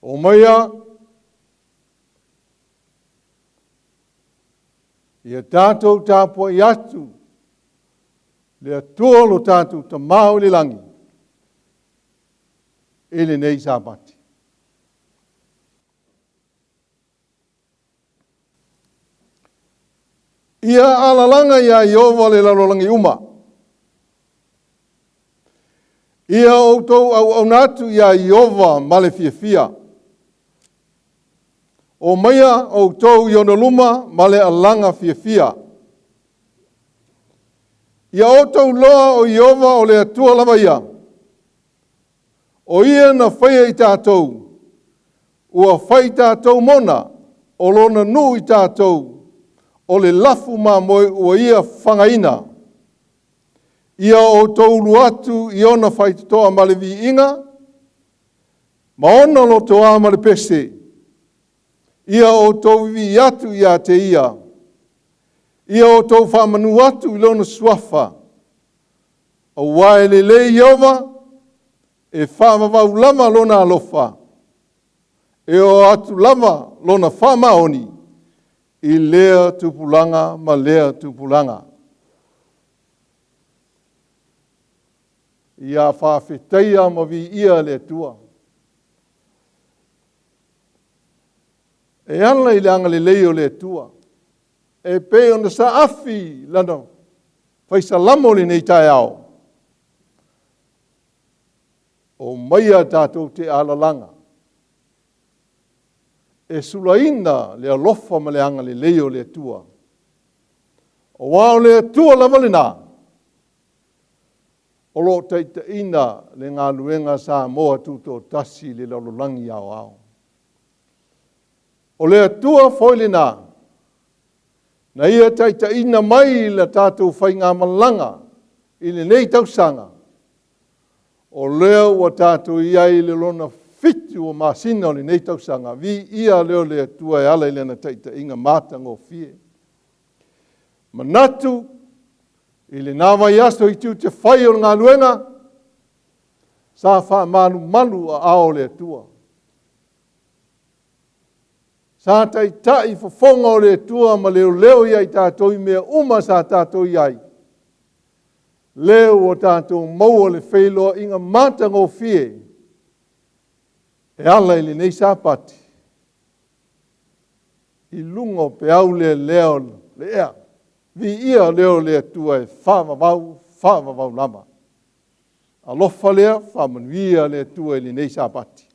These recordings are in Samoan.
Omaia ia tatou tapuai atu le Atua lo tatou Tama o i le lagi i lenei Sapati. Ia alalaga iā Ieova le lalolagi uma. Ia outou auauna atu iā Ieova ma le fiafia. Omaia outou i ona luma ma le alaga fiafia. Ia outou iloa o Ieova o le Atua lava ia. O ia na faia i tatou, ua fai tatou mona, o lona nuu i tatou, o le lafu mamoe ua ia fagaina. Ia outou ulu atu i ona faitotoa ma le viiga, ma ona lotoa ma le pese. Ia outou vivii atu ia te ia. Ia outou faamanu atu i lona suafa. Aua e lelei Ieova, e faavavau lava lona alofa, e oo atu lava lona faamaoni i lea tupulaga ma lea tupulaga. Ia faafetaia ma viia le Atua. E ala i le agalelei o le Atua, e pei ona saafi lana faisalamo i lenei taeao, Omaia tatou te alalaga e sulaina le alofa ma le agalelei o le Atua. Aua o le Atua lava lena o lo o taitaiina le galuega a Samoa Tutoatasi i le lalolagi aoao. O le Atua foi lena na ia taitaiina mai le tatou faigamalaga i lenei tausaga, o lea ua tatou i ai i le lona fitu o masina o lenei tausaga. Viia lea o le Atua e ala i Lana taitaiga matagofie. Manatu i lena vaiaso i tiute fai o le galuega, sa faamalumalu aao o le Atua. Sa taitai fofoga o le Atua ma leoleo ia i tatou i mea uma sa tatou i ai. Lea ua tatou maua le feiloaiga matagofie e ala i lenei Sapati i luga o peau lelea o le ea. Viia lea o le Atua e faavavau, faavavau lava. Alofa lea, faamanuia le Atua i lenei Sapati.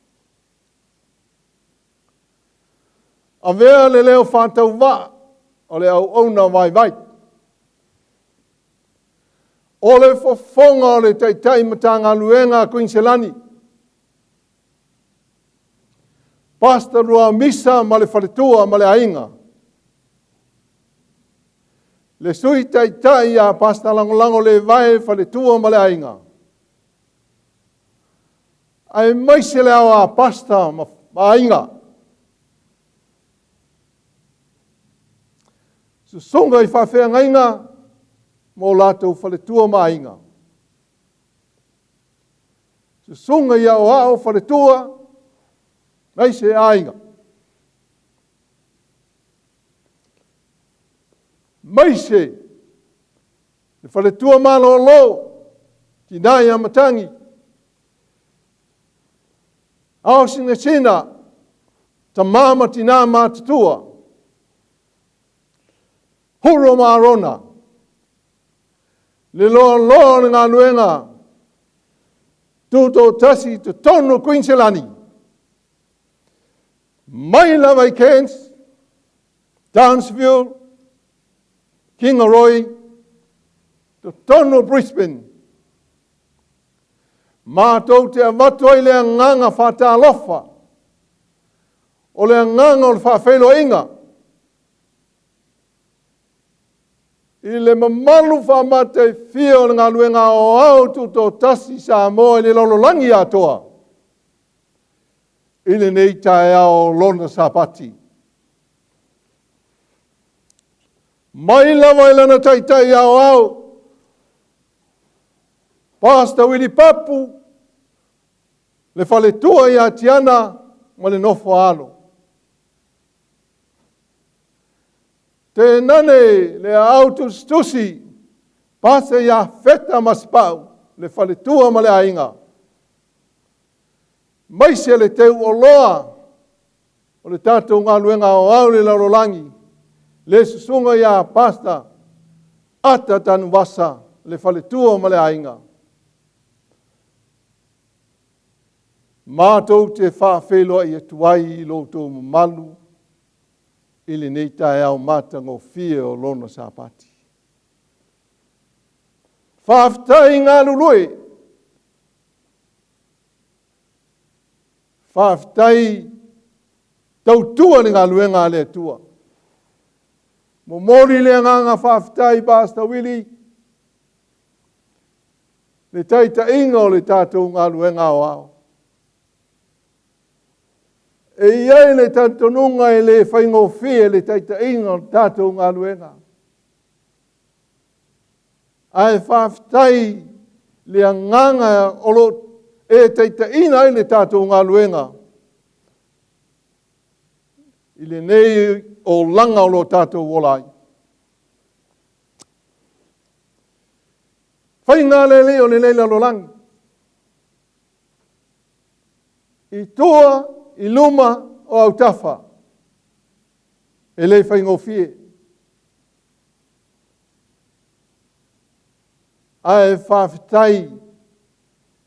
Avea le leo faatauvaa o le auauna vaivai. O le fofoga o le Taitai Matagaluega a Kuiniselani, Pastor Luamisa ma le faletua ma le aiga, le Sui Taitai ia Pastor Lagolago Levae, faletua ma le aiga, aemaise le ao a Pastor ma aiga. Susuga i faafeagaiga ma o latou faletua ma aiga. Susuga i aoao faletua aemaise aiga. Aemaise le faletua malolo, tina ia Matagi, ao sinasina, tama ma tina matutua, Huro ma Arona, le loaloa o le galuega tutoatasi i totonu o Kuiniselani, mai lava i Cairns, Townsville, Kingaroy, totonu o Brisbane, matou te avatu ai le agaga faatalofa, o le agaga o le faafeiloaiga i le mamalu faamataifia o le galuega aoao tutoatasi Samoa i le lalolagi atoa i lenei taeao o lona Sapati. Mai lava i lana taitai aoao, Pastor Willie Papu, le faletua ia Tiana ma le nofo a alo. Tainane le aau tusitusi, Pasa ia Feta Masepau, le faletua ma le aiga. Maise le teu oloa o le tatou galuega aoao i le lalolagi, le susuga ia Pastor Ata Tanuvasa, le faletua ma le aiga. Matou te faafeiloai atu ai i lo outou mamalu i lenei taeao matagofie o Lona Sapati. Faafetai galulue. Faafetai tautua le galuega a le Atua. Momoli le agaga faafetai Pastor Willie le taitaiga o le tatou galuega aoao. E i ai le talitonuga e le faigofie le taitaiga o le tatou galuega. Ae faafetai le agaga o lo o e taitaiina ai le tatou galuega i lenei olaga o lo o tatou ola ai. Faiga lelei o lenei lalolagi. I tua, i luma, o autafa. E le faigofie. Ae faafetai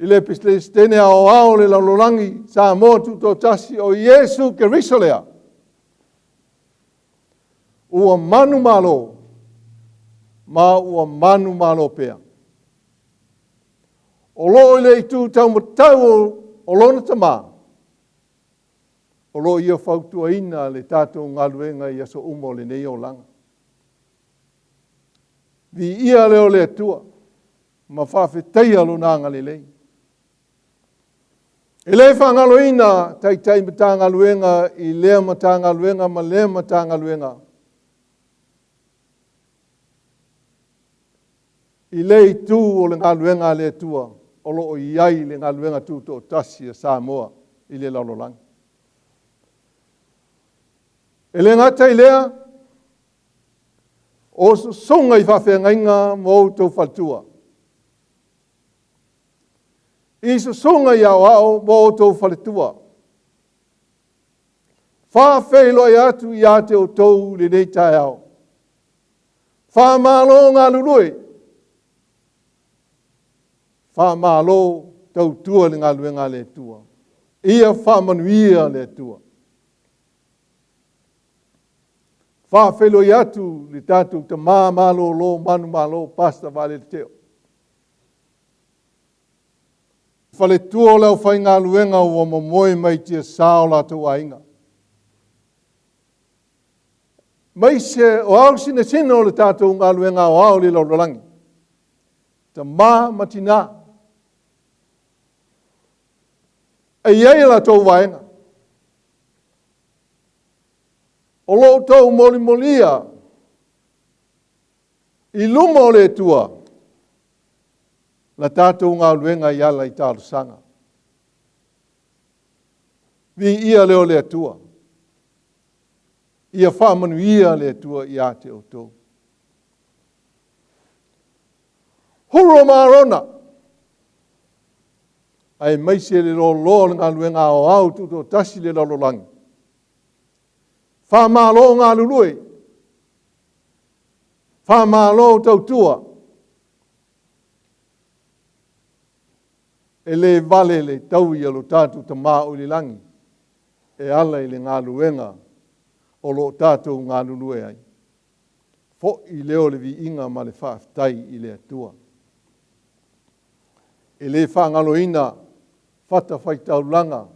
i le Peresetene Aoao o le Lalolagi Samoa Tutoatasi o Iesu Keriso lea, ua manumalo ma ua manumalo pea. O lo o i le itu taumatau o lona Tama, o lo o ia fautuaina le tatou galuega i aso uma o lenei olaga. Viia lea o le Atua ma faafetaia Lona agalelei. E le faagaloina Taitai Matagaluega i lea Matagaluega ma lea Matagaluega. I lea itu o le galuega a le Atua o lo o i ai le galuega tutoatasi a Samoa i le lalolagi. E le gata i lea, o susuga i faafeagaiga ma outou faletua. I susuga i aoao ma outou faletua. Faafeiloai atu ia te outou i lenei taeao. Faamalo galulue. Faamalo tautua i le galuega a le Atua. Ia faamanuia le Atua. Faafeiloai atu le tatou tama malolo manumalo Pastor Vaalele Teo. Faletua o le aufaigaluega ua momoe mai tiasa o latou aiga. Maise o ao sinasina o le tatou galuega aoao i le lalolagi. Tama ma tina. E i ai a latou vaega. O lo outou molimolia i luma o le Atua la tatou galuega i ala i talosaga. Viia lea o le Atua. Ia faamanuia le Atua ia te outou. Huro ma Arona, aemaise le loaloa o le galuega aoao tutoatasi le lalolagi. Faamalo galulue, faamalo tautua. E le vale le taui a lo tatou Tama o i le lagi e ala i le galuega o lo o tatou galulue ai. Foi lea o le viiga ma le faafetai i le Atua. E le faagaloina fatafaitaulaga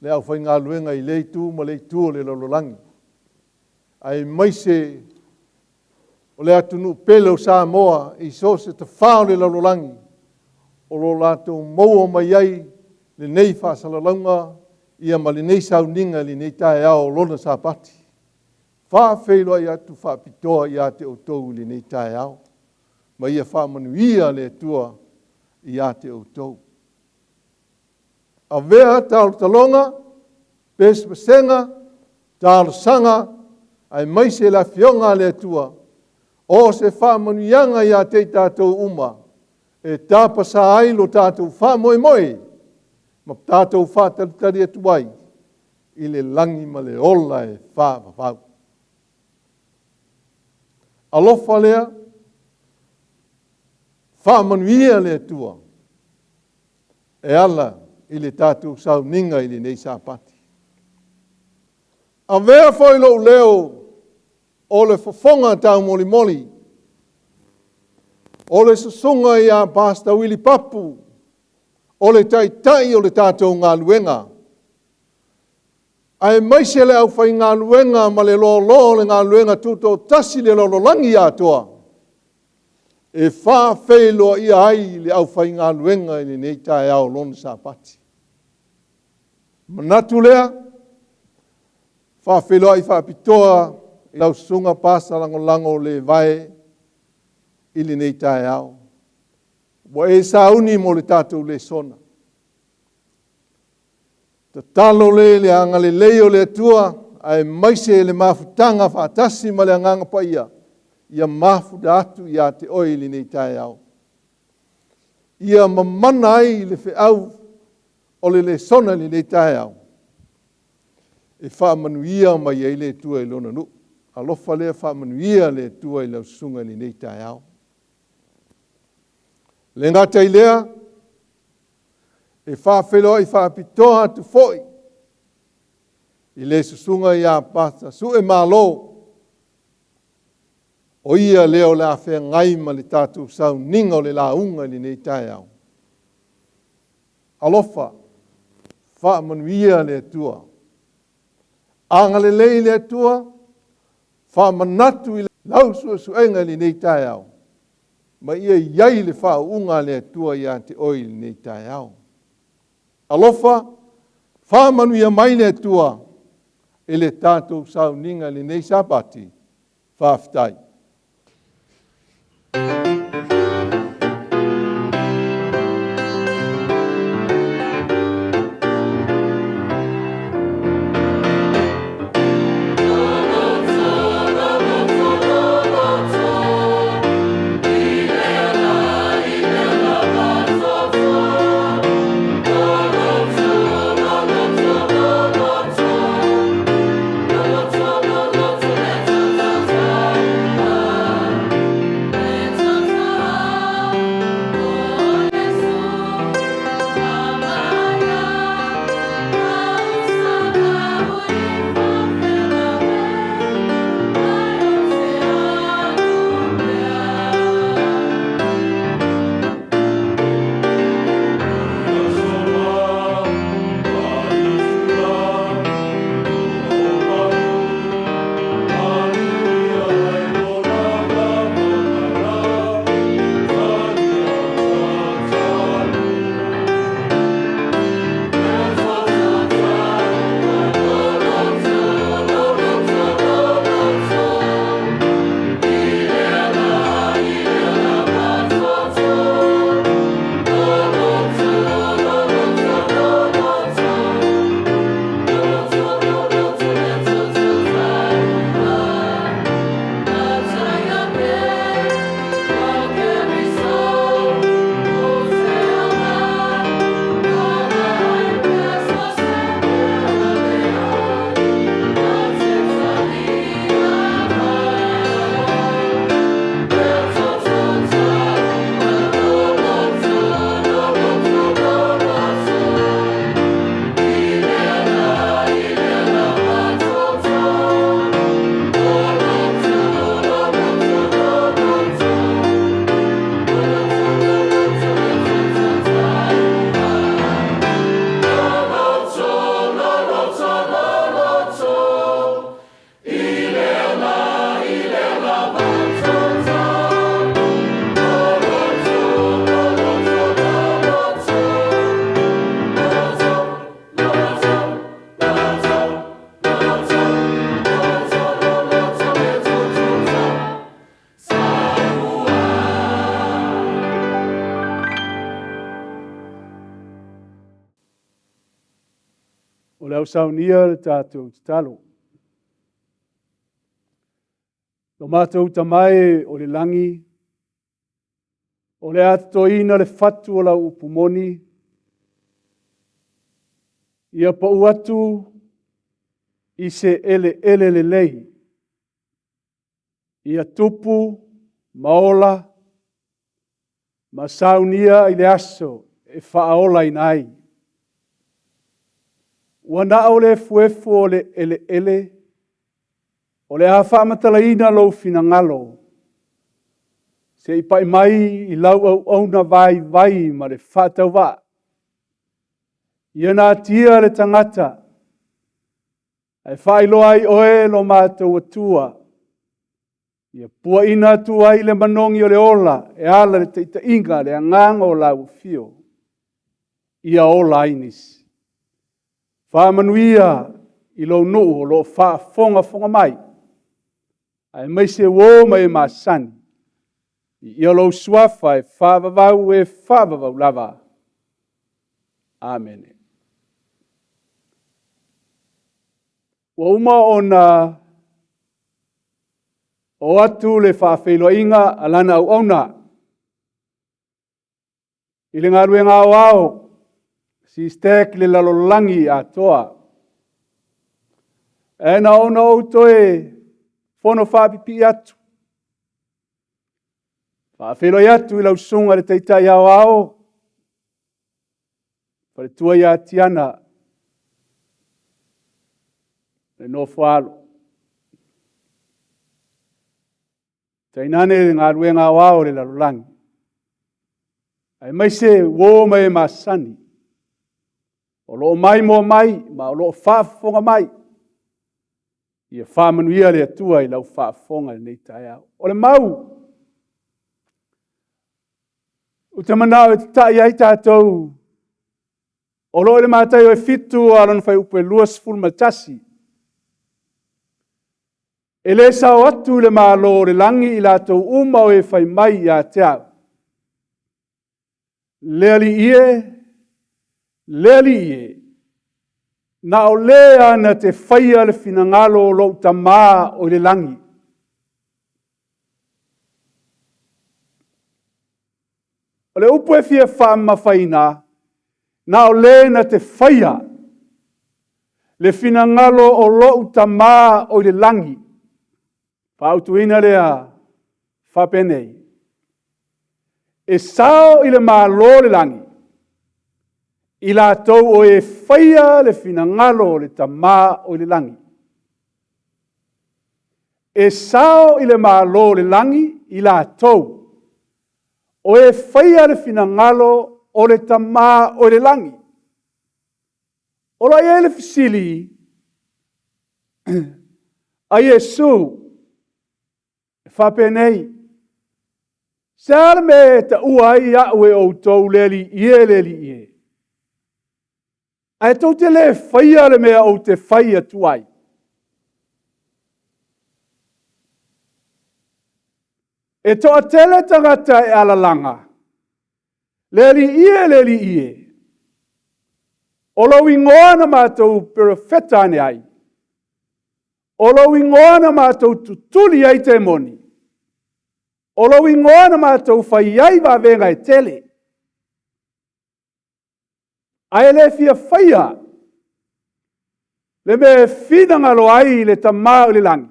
le aufaigaluega i lea itu ma le itu o le lalolagi, aemaise o le atunuu pele o Samoa i so o se tafā o le lalolagi o lo o latou maua mai ai lenei faasalalauga ia ma lenei sauniga i lenei taeao o Lona Sapati. Faafeiloai atu faapitoa ia te outou i lenei taeao, ma ia faamanuia le Atua ia te outou. Avea talotaloga. Pesepesega, talosaga, aemaise le Afioga a le Atua, o se faamanuiaga ia te i tatou uma, e tapasā ai lo tatou faamoemoe ma tatou faatalitali atu ai i le lagi ma le ola e faavavau. Alofa lea, faamanuia le Atua e ala i le tatou sauniga i lenei Sapati. Avea foi lou leo o le fofoga taumolimoli, o le susuga ia Pastor Willie Papu, o le taitai o le tatou galuega, aemaise le aufaigaluega ma le loaloa o le galuega tutoatasi i le lalolagi atoa, e faafeiloaia ai le aufaigaluega i lenei taeao o lona Sapati. Manatu lea, faafeiloai faapitoa i lau susuga Pasa Lagolago Levae i lenei taeao. Ua e sauni mo le tatou lesona. Tatalo le i le agalelei o le Atua aemaise le mafutaga faatasi ma le Agaga Paia ia mafuta atu ia te oe i lenei taeao. Ia mamana ai le feau o le lesona i lenei taeao e faamanuia mai ai le Atua i lona nuu. Alofa lea faamanuia le Atua i lau susuga i lenei taeao. Le gata i lea, e faafeiloai faapitoa atu foi i le susuga ia Pasa Sue Malo, o ia lea o le a feagai ma le tatou sauniga o le lauga i lenei taeao. Alofa, faamanuia le Atua. Agalelei le Atua, faamanatu i lau suesuega i lenei taeao, ma ia i ai le faauuga a le Atua ia te oe i lenei taeao. Alofa, faamanuia mai le Atua i le tatou sauniga i lenei Sapati. Faafetai. O le a ou saunia le tatou tatalo. Lo matou Tama e o le lagi, o le a totoina le fatu o lau upu moni, ia pau atu i se eleele lelei, ia tupu ma ola ma saunia i le aso e faaolaina ai. Ua na o le efuefu o le eleele O le a faamatalaina lou finagalo se i pai mai i lau auauna vaivai ma le faatauvaa. Ia natia le tagata, ae faailoa ai oe lo matou Atua. Ia puaina atu ai le manogi o le ola e ala i le taitaiga a le agaga o lau afio, ia ola ai nisi. Faamanuia i lou nuu o lo o faafogafoga mai, aemaise uo ma e masani, ia lou suafa e faavavau e faavavau lava. Amene. Ua uma ona oo atu le faafeiloaiga a lana auauna I le galuega aoao, SISTEC le lalolagi atoa. Ae na ona ou toe fono faapipii atu, faafeiloai atu i lau susuga i le Taitai Aoao, faletua ia Tiana, le nofo a alo. Tainane le galuega aoao o le lalolagi, aemaise uo ma e masani, o lo o maimoa mai ma o lo o faafofoga mai, ia faamanuia le Atua i lau faafofoga i lenei taeao. O le mau ou te manao e tatai ai tatou o lo o i le Mataio e 7 a lona fuaiupu e 21. E le sao atu i le Malo o le lagi i latou uma o e fai mai ia te au, Le Alii e, le Alii e, na o le lava na te faia le finagalo o lou Tama o i le lagi. O le upu e fia faamamafaina, na o le na te faia le finagalo o lou Tama o i le lagi. Faautuina lea faapenei, e sao i le Malo o le lagi, i latou o e faia le finagalo o le Tama o i le lagi. E sao i le Malo o le lagi i latou o e faia le finagalo o le Tama o i le lagi. O lo o i ai le fesili a Iesu e faapenei, Se a le mea e taua ai au e outou le Alii e, le Alii e? Ae tou te le faia le mea ou te fai atu ai. E toatele tagata e alalaga, le Alii e, le Alii e, o lou igoa na matou perofeta ane ai, o lou igoa na matou tutuli ai temoni, o lou igoa na matou fai ai vavega e tele. Ae le fia faia le mea e finagalo ai le Tama o le lagi.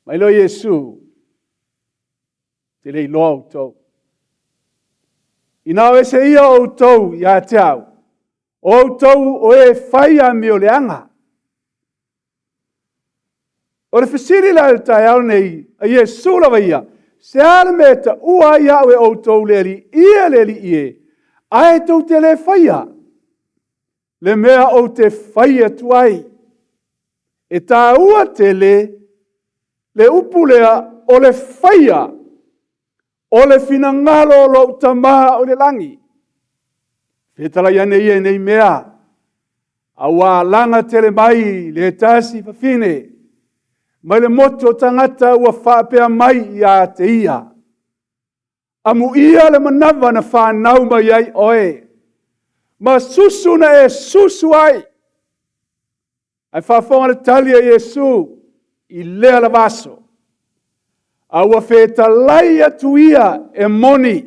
Mai loa Iesu, te le iloa outou. Ina o ese ia outou ia te au, o outou o e fai amio leaga. O le fesili la i le taeao lenei, a Iesu lava ia, se a le mea e taua ai au e outou le Alii e, le Alii e, ae tou te le faia le mea ou te fai atu ai. E taua tele le upu lea o le faia o le finagalo o lou Tama o i le lagi. Fetalai ane ia i nei mea, a ua alaga tele mai le tasi fafine, mai le motu o tagata ua faapea mai ia te ia, Amuia le manava na fanau mai ai oe. Ma susu na e susu ai. Ae faafofoga le tali a Iesu i lea lava aso. A ua fetalai atu ia e moni,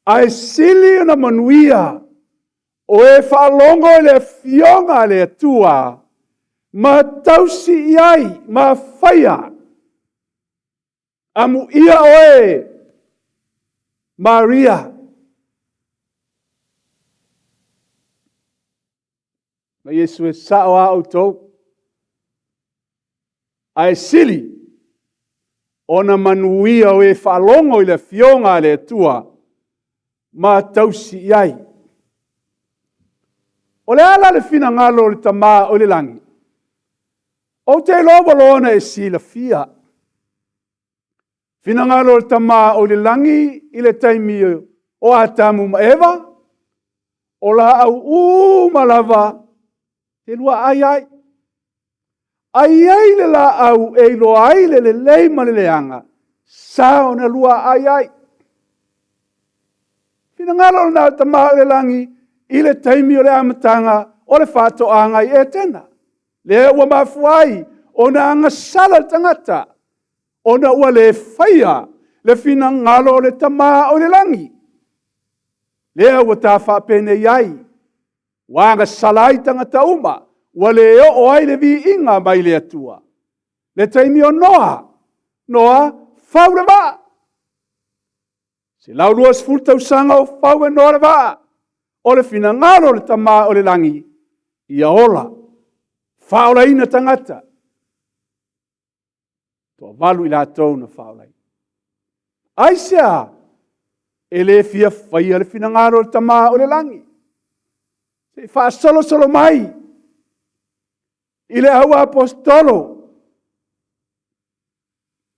ae sili ona manuia o e faalogo i le afioga a le Atua ma tausi i ai ma faia. Amuia oe, Maria. Ma Iesu e sao a outou. Ae sili ona manuia o e faalogo i le afioga a le Atua ma tausi i ai. O le a la le finagalo o le Tama o le lagi? Ou te iloa ua loa ona e silafia. Finagalo o le Tama o le lagi i le taimi o Atamu ma Eva, o laau uma lava e lua ai ai. Ai ai le laau e iloa ai le lelei ma le leaga, sa ona lua ai ai. Finagalo lena o le Tama o le lagi i le taimi o le amataga o le faatoaga i Etena. Lea ua mafua ai ona agasala le tagata, ona ua le faia le finagalo o le Tama o le lagi. Lea ua ta faapenei ai, ua agasala ai tagata uma, ua le oo ai le viiga mai le Atua. Le taimi o Noa, Noa, fau le vaa. 120 tausaga o fau e Noa le vaa. O le finagalo o le Tama o le lagi, ia ola, faaolaina tagata. Toavalu i latou na faaolaina. Aisea? E le fia faia le finagalo o le Tama o le lagi. Se i faasolosolo mai i le au aposetolo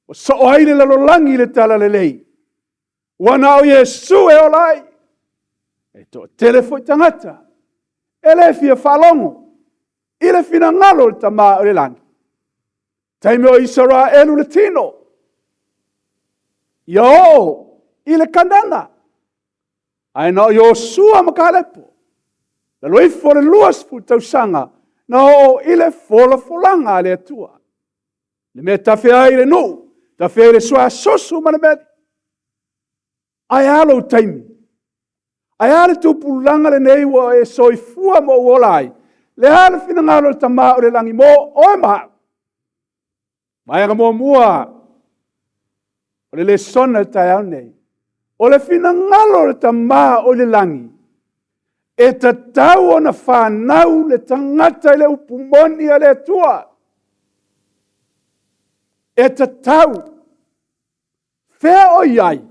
ua soo ai le lalolagi i le talalelei. Ua na o Iesu e ola ai. E toatele foi tagata e le fia faalogo i le finagalo o le Tama o le lagi. Taimi o Isaraelu le tino, ia oo i le Kanana. Ae na o Iosua ma Kalepo, lalo ifo o le 20 tausaga, na oo i le folafolaga a le Atua. Le mea tafe ai le nuu, tafe ai le suasusu ma le meli. Ae a lou taimi? Ae a le tupulaga lenei ua e soifua ma ou ola ai? Le a le finagalo o le Tama o le lagi mo oe ma au? Vaega muamua o le lesona i le taeao nei, o le finagalo o le Tama o le lagi, e tatau ona fanau le tagata i le upu moni a le Atua. E tatau. Fea o i ai?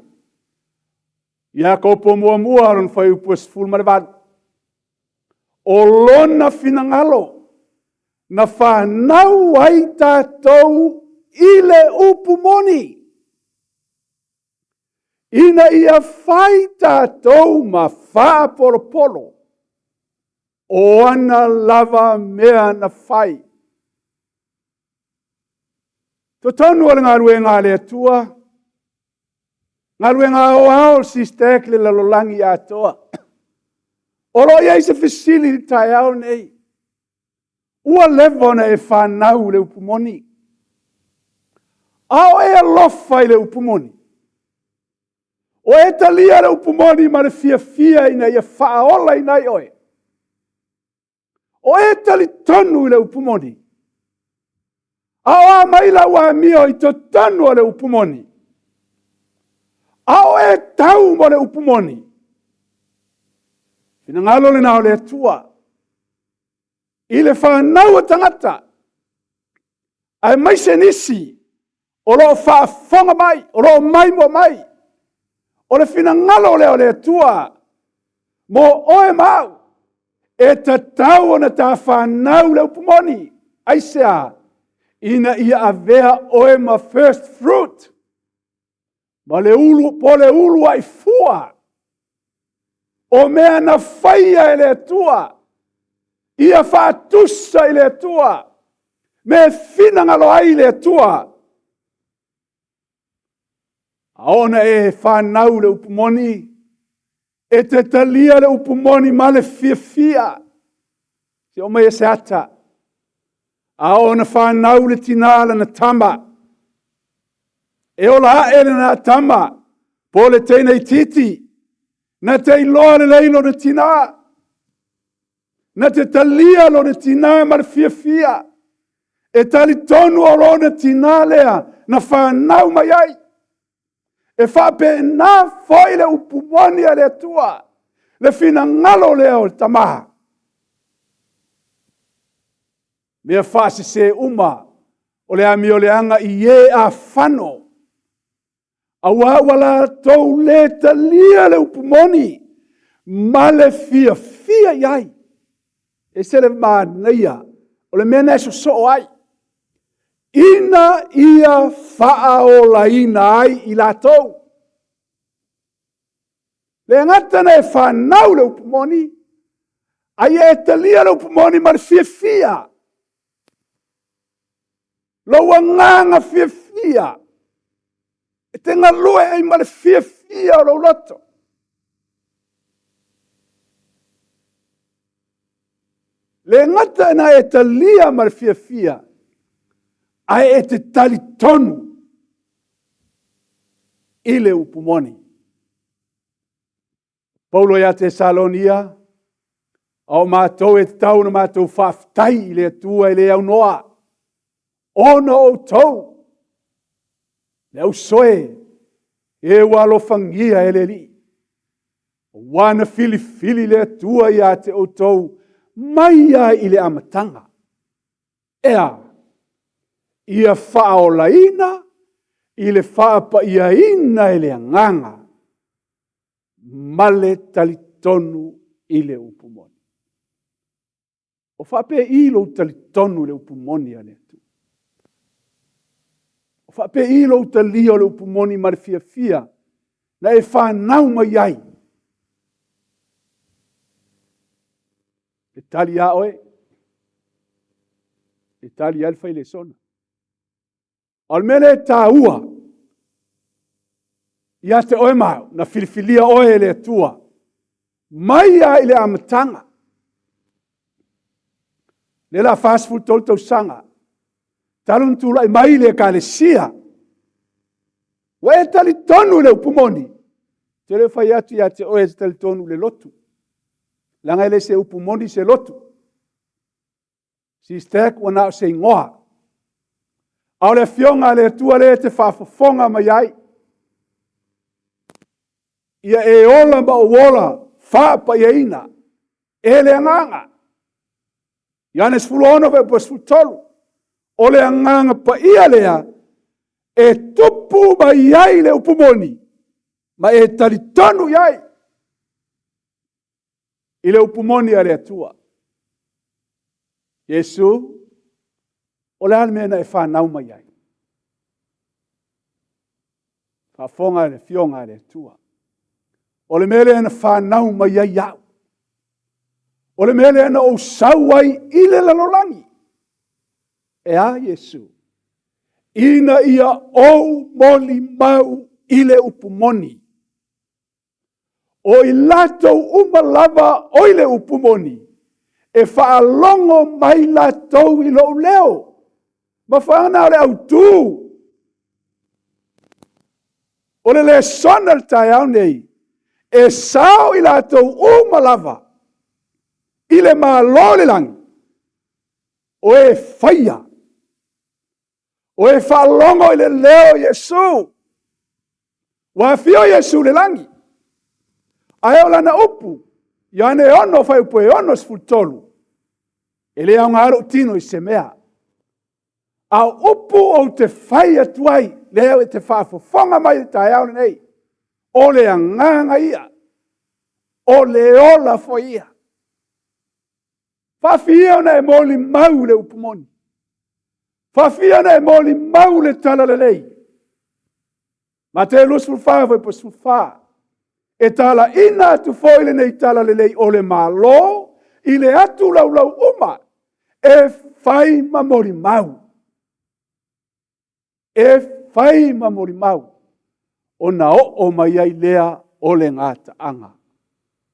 Iakopo muamua lona fuaiupu e 18. O lona finagalo na fanau ai tatou i le upu moni, ina ia fai tatou ma faapolopolo o ana lava mea na fai. Totonu o le galuega a le Atua, galuega aoao o le SISTEC le lalolagi atoa. O lo o i ai se fesili i le taeao nei. Ua leva ona e fanau i le upu moni. A o e alofa i le upu moni. O e talia le upu moni ma le fiafia ina ia faaolaina ai oe. O e talitonu i le upu moni. A o a mai lau amio i totonu o le upu moni. A o e tau mo le upu moni. Finagalo lena o le Atua. I le fanau o tagata, aemaise nisi o lo o faafofoga mai, o lo o maimoa mai. O le finagalo lea o le Atua mo oe ma au, e tatau ona ta fanau le upu moni. Aisea? Ina ia avea oe ma first fruit, ma le ulu, po le uluai fua o mea na faia e le Atua, ia faatusa i le Atua, me finagalo ai le Atua. A ona e fanau le upu moni, E te talia le upu moni ma le fiafia. Se o mai e se ata. A ona whanau le tinā lana tama. E ola ae lana tama. Po le teina itiiti. Na te iloa lelei lona tinā. Na te talia lona tinā ma le fiafia. E talitonu o lona tinā lea na whanau mai ai. E faapena foi le upu moni a le Atua, le finagalo lea o le Tama. Mea faasese uma o le amioleaga i e afano, auā ua latou lē talia le upu moni ma le fiafia i ai. E ese le manaia o le mea na e sosoo ai, ina ia faaolaina ai i latou. Le gata na e fanau le upu moni, a ia e talia le upu moni ma le fiafia. Lou agaga fiafia, e te galue ai ma le fiafia o lou loto. Le gata na e talia ma le fiafia, ae e te talitonu i le upu moni. Paulo ia Tesalonia, a o matou e tatau ona matou faafetai i le Atua e le aunoa, ona o outou, le ausoe, e ua alofagia e le Alii. Aua na filifili le Atua ia te outou mai lava i le amataga. E a? Ia faaolaina i le faapaiaina e le Agaga ma le talitonu i le upu moni. O faapei lou talitonu i le upu moni a le Atua? O faapei lou talia o le upu moni ma le fiafia na e fanau mai ai? E tali a oe. E tali ai le failesona. A o le mea lea e taua ia te oe ma au, na filifilia oe e le Atua mai lava i le amataga. Lea la 43 tausaga, talu ona tulai mai le Ekalesia, ua e talitonu i le upu moni, te le fai atu ia te oe e te talitonu i le lotu. Leaga e le se upu moni se lotu. SISTEC ua na o se igoa. A o le Afioga a le Atua lea e te faafofoga mai ai, ia e ola ma ou ola faapaiaina e le Agaga. Ioane 16 fuaiupu 13. O le Agaga Paia lea e tupu mai ai le upu moni ma e talitonu i ai i le upu moni a le Atua. Iesu, o le a le mea na e fanau mai ai? Faafofoga le Afioga a le Atua. O le mea lea na fanau mai ai au. O le mea lea na ou sau ai i le lalolagi. E a Iesu? Ina ia ou molimau i le upu moni. O i latou uma lava o i le upu moni, e faalogo mai latou i lou leo. Ma whaana o le autū. O le lesona le taeao nei, e sao i latou uma lava, i le Malo o le lagi, o e faia, o e faalogo i le leo o Iesu. Ua afio Iesu i le lagi. Ae o lana upu, Ioane 6, fuaiupu e 63, e le aoga lou tino i se mea. A o upu ou te fai atu ai, lea e te faafofoga mai i le taeao lenei, o le agaga ia, o le ola foi ia. Faafia ona e molimau le upu moni. Faafia ona e molimau le talalelei. Mateo 24, fuaiupu 14. E talaina atu foi lenei talalelei o le Malo i le atu laulau uma e fai ma molimau. E fai ma molimau ona oo mai ai lea o le gataaga.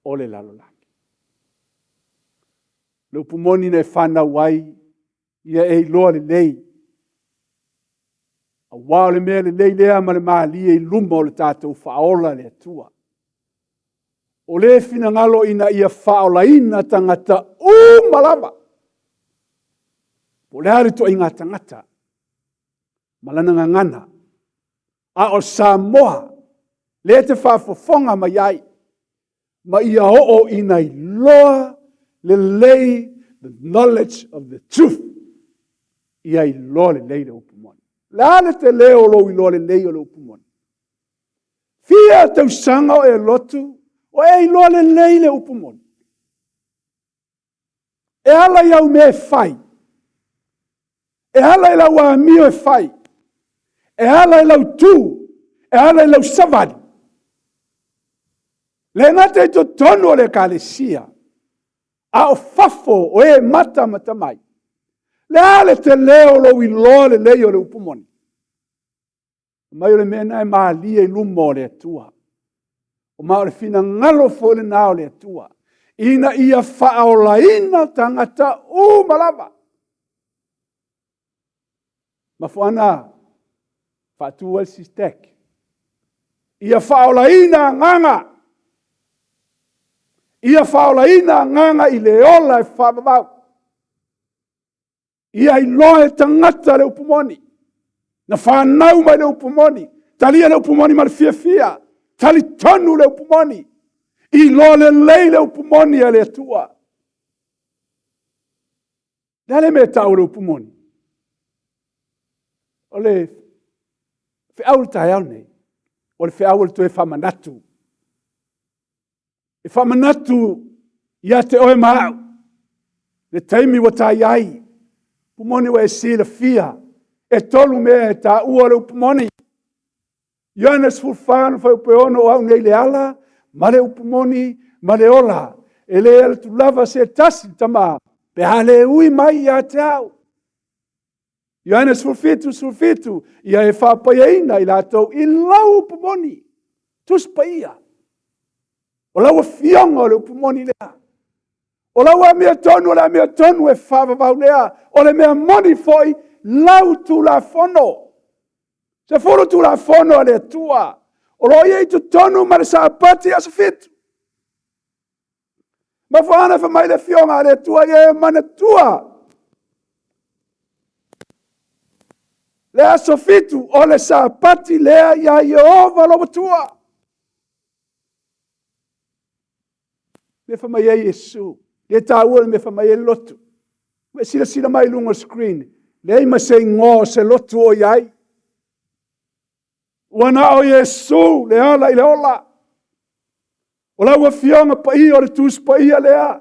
o le lalolagi. Le upu moni na e fanau ai, ia e iloa lelei. Aua o le mea lelei lea ma le malie i luma o le tatou faaola le Atua. O le finagalo ina ia faaolaina tagata uma lava. Po o le a le ituaiga tagata ma lana gagana. A o Samoa, lea e te faafofoga mai ai, ma ia oo ina iloa lelei the knowledge of the truth. Ia iloa lelei le upu moni. O le a le tele o lou iloa lelei o le upu moni? Fia tausaga o e lotu, o e iloa lelei le upu moni. E ala i au mea e fai. E ala i lau amio e fai. E ala i lau tu. E ala i lau savali. Le gata i totonu o le ekalesia, a o fafo o e matamata mai. Le a le tele o lou iloa lelei o le upu moni? Mai o le mea lena e malie i luma o le Atua. O ma o le finagalo foi lena o le Atua, ina ia faaolaina tagata uma lava. Mafuana faatu ai le SISTEC. Ia faaolaina agaga. Ia faaolaina agaga i le ola e faavavau. Ia iloa e tagata le upu moni. Na fanau mai le upu moni. Talia le upu moni ma le fiafia. Talitonu le upu moni. Iloa lelei le upu moni a le Atua. Le a le mea e tau o le upu moni? O le feau le taeao nei, o le feau o le toe faamanatu. E faamanatu ia te oe ma au, le taimi ua ta i ai, upu moni ua e silafia, e tolu mea e taua le upu moni. Ioane 14, fuaiupu e 6, o au nei le ala, ma le upu moni, ma le ola. E le alu atu lava se tasi i le Tama, pe a le ui mai ia te au. Ioane 17, 17, ia e faapaiaina i latou i lau upu moni, Tusi Paia. O lau afioga o le upu moni lea. O lau amiotonu o le amiotonu e faavavau lea. O le mea moni foi, lau Tulafono. 10 Tulafono a le Atua. O lo o i ai i totonu ma le Sapati aso 7. Mafuana fai mai le afioga a le Atua ia e manatua. Le aso 7 o le Sapati lea ia Ieova lou Atua. Mea fai mai ai Iesu. Le taua le mea fai mai ai le lotu. Ua e silasila mai i luga o le screen. Leai ma se igoa o se lotu o i ai. Ua na o Iesu le ala i le ola. O lau afioga paia o le Tusi Paia lea.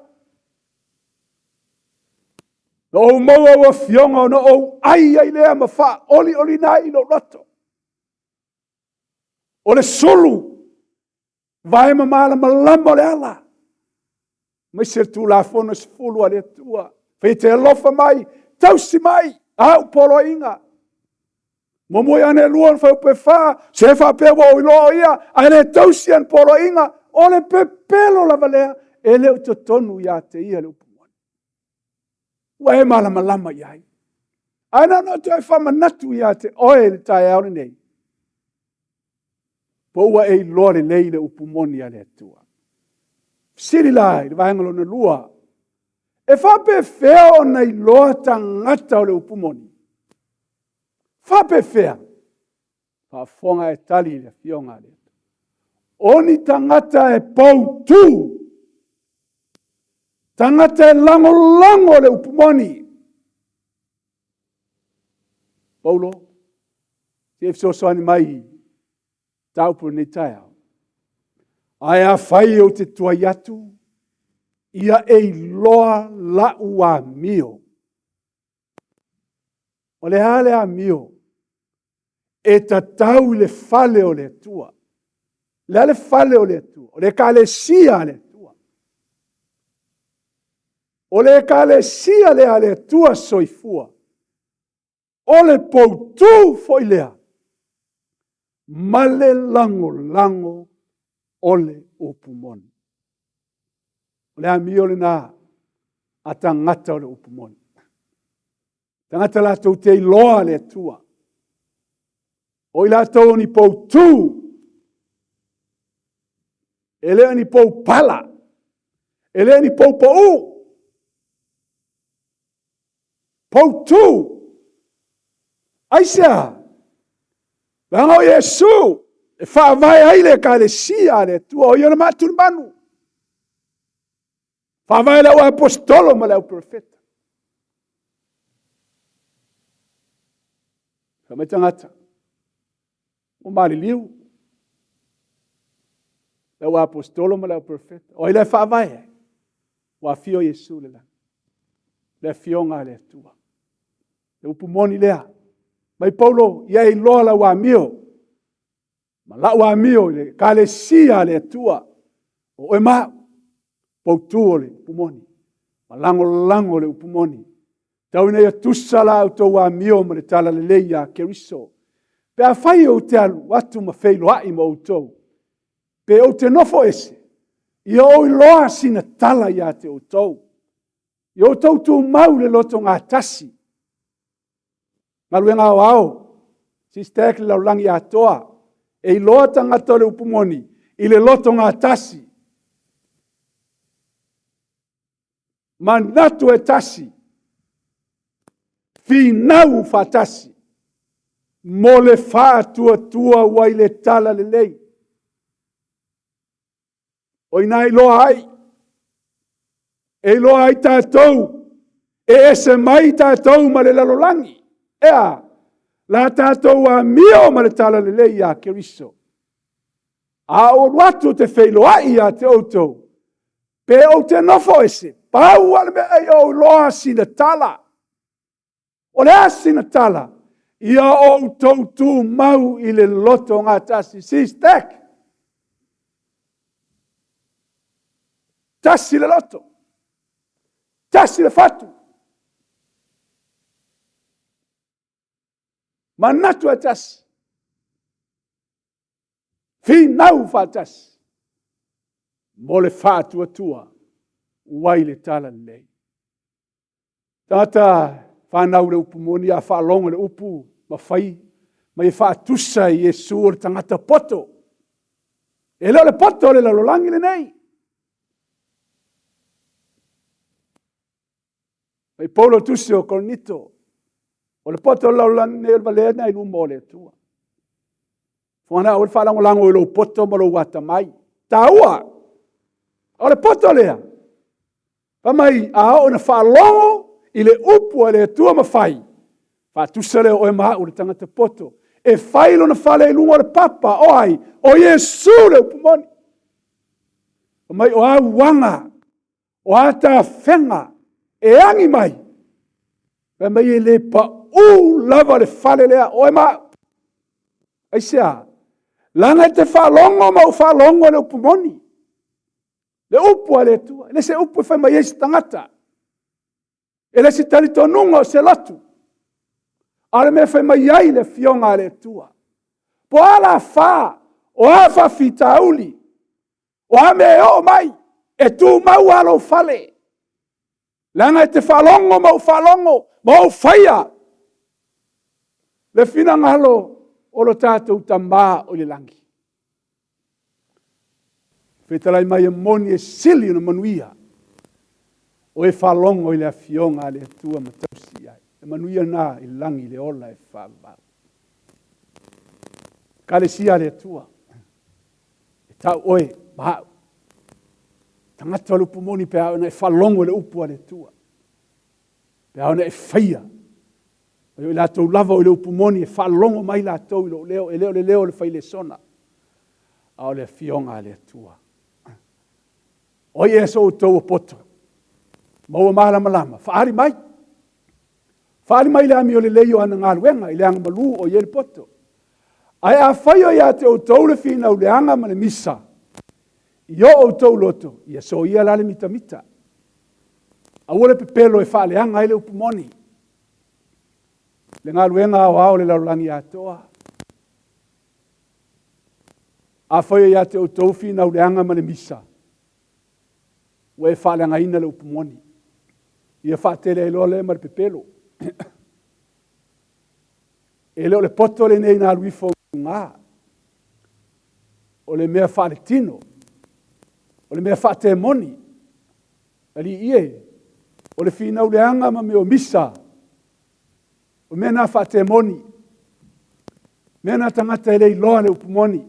Na ou maua au afioga ona ou ai ai lea ma faaolioliina ai i lou loto. O le sulu vae ma malamalama o le ala. Aemaise le Tulafono 10 a le Atua. Fai te alofa mai, tausi mai, au poloaiga. Muamua Ioane 2, fuaiupu e 4, se faapea ua ou iloa o ia, ae le tausi ana poloaiga, o le pepelo lava lea, e le o totonu ia te ia le upu moni. Ua e malamalama i ai. Ae na ona toe faamanatu ia te oe i le taeao lenei, po ua e iloa lelei le upu moni a le Atua. Fesili la i le vaega lona lua, e faapefea ona iloa tagata o le upu moni? Faapefea? Faafofoga e tali i le afioga a le Atua. O ni tagata e poutu, tagata e lagolago le upu moni. Paulo, se e fesoasoani mai i mataupu lenei taeao. Ae afai ou te tuai atu, ia e iloa la'u amio. O le a le amio? E tatau i le fale o le Atua. Le a le fale o le Atua? O le ekalesia a le Atua. O le ekalesia lea a le Atua soifua. O le poutū foi lea ma le lagolago o le upu moni. O le amio lena a tagata o le upu moni. Tagata latou te iloa le Atua. O i latou o ni poutū, e le o ni pou pala, e le o ni pou paū, poutū. Aisea? Leaga o Iesu e faavae ai le ekalesia a le Atua, o ia le maatulemanu. Faavae le au aposetolo ma le au perofeta. Fai mai tagata, ua maliliu le au aposetolo ma le au perofeta. O ai la e faavae ai? Ua afio Iesu i le lagi. Le afioga a le Atua. Le upu moni lea. Mai Paulo, ia e iloa lau amio ma lau amio i le ekalesia a le Atua. O oe ma au, poutū o le upu moni, ma lagolago le upu moni. Tau ina ia tusa la outou amio ma le talalelei ia Keriso. Pe afai ou te alu atu ma feiloai ma outou, pe ou te nofo ese, ia ou iloa sina tala ia te outou. Ia outou tumau i le lotogatasi. Galuega aoao, SISTEC le lalolagi atoa, e iloa tagata o le upu moni i le lotogatasi. Manatu e tasi, finau faatasi, mo le faatuatua ua i le tala lelei. O i ina e iloa ai, e iloa ai tatou, e ese mai tatou ma le lalolagi. E a? La tatou amio ma le talalelei ia Keriso. A ou alu atu ou te feiloai ia te outou, pe ou te nofo ese, pau lava le mea ia ou iloa sina tala. O le a sina tala? Ia outou tumau i le loto gatasi. SISTEC. Tasi le loto. Tasi le fatu. Manatu e tasi. Finau faatasi. Mo le faatuatua ua i le talalelei. Tagata fanau le upu moni a faalogo le upu ma fai ma e faatusa i Iesu o le tagata poto. E le o le poto o le lalolagi lenei. Mai Paulo tusi o Korinito, o le poto o le lalolagi nei o le valea na i luma o le Atua. Fuana o le faalagolago i lou poto ma lou atamai. Taua! O le poto lea, Fai mai, a oo ina faalogo i le upu a le Atua ma fai, faatusa lea o oe ma au le tagata poto, e fai lona fale i luga o le papa, o ai? O Iesu le upu moni. Fai mai, o a uaga, o a tafega e agi mai, fai mai e le pau lava le fale lea, o oe ma au. Aisea? Leaga e te faalogo ma ou faalogo le upu moni. Le upu a le Atua. E le se upu e fai mai ai se tagata. E le se talitonuga o se lotu. A o le mea e fai mai ai le afioga a le Atua. Po o a la fa, o a faafitauli, o a mea e oo mai, e tumau lava lou fale. Leaga e te faalogo ma ou faalogo ma ou faia le finagalo o lo tatou Tama o i le lagi. Fetalai mai e moni e sili ona manuia o e faalogo i le afioga a le Atua ma tausi i ai. E manuia na i lagi le ola e faavavau. Ekalesia a le Atua, e tau oe ma au. Tagata o le upu moni pe a ona e faalogo i le upu a le Atua. Pe a ona e faia. O i latou lava o i le upu moni e faalogo mai latou i lou leo, e le o le leo o le failesona, a o le afioga a le Atua. O ai ea so outou o poto, ma ua malamalama, faaali mai. Faaali mai le amio lelei o ana galuega i le agamalu o i ai le poto. Ae afai o ia te outou le finau leaga ma le misa, i o outou loto, ia soia la le mitamita. Aua le pepelo e faaleaga ai le upu moni. Le galuega aoao o le lalolagi atoa. Afai o ia te outou finau leaga ma le misa, Ua e faaleagaina le upu moni. Ia faatele ai loa lea ma le pepelo. E le o le poto lenei na alu ifo i luga. O le mea faaletino. O le mea faatemoni. Alii e, o le finau leaga ma mea o misa. O mea na faatemoni. Mea na tagata e le iloa le upu moni.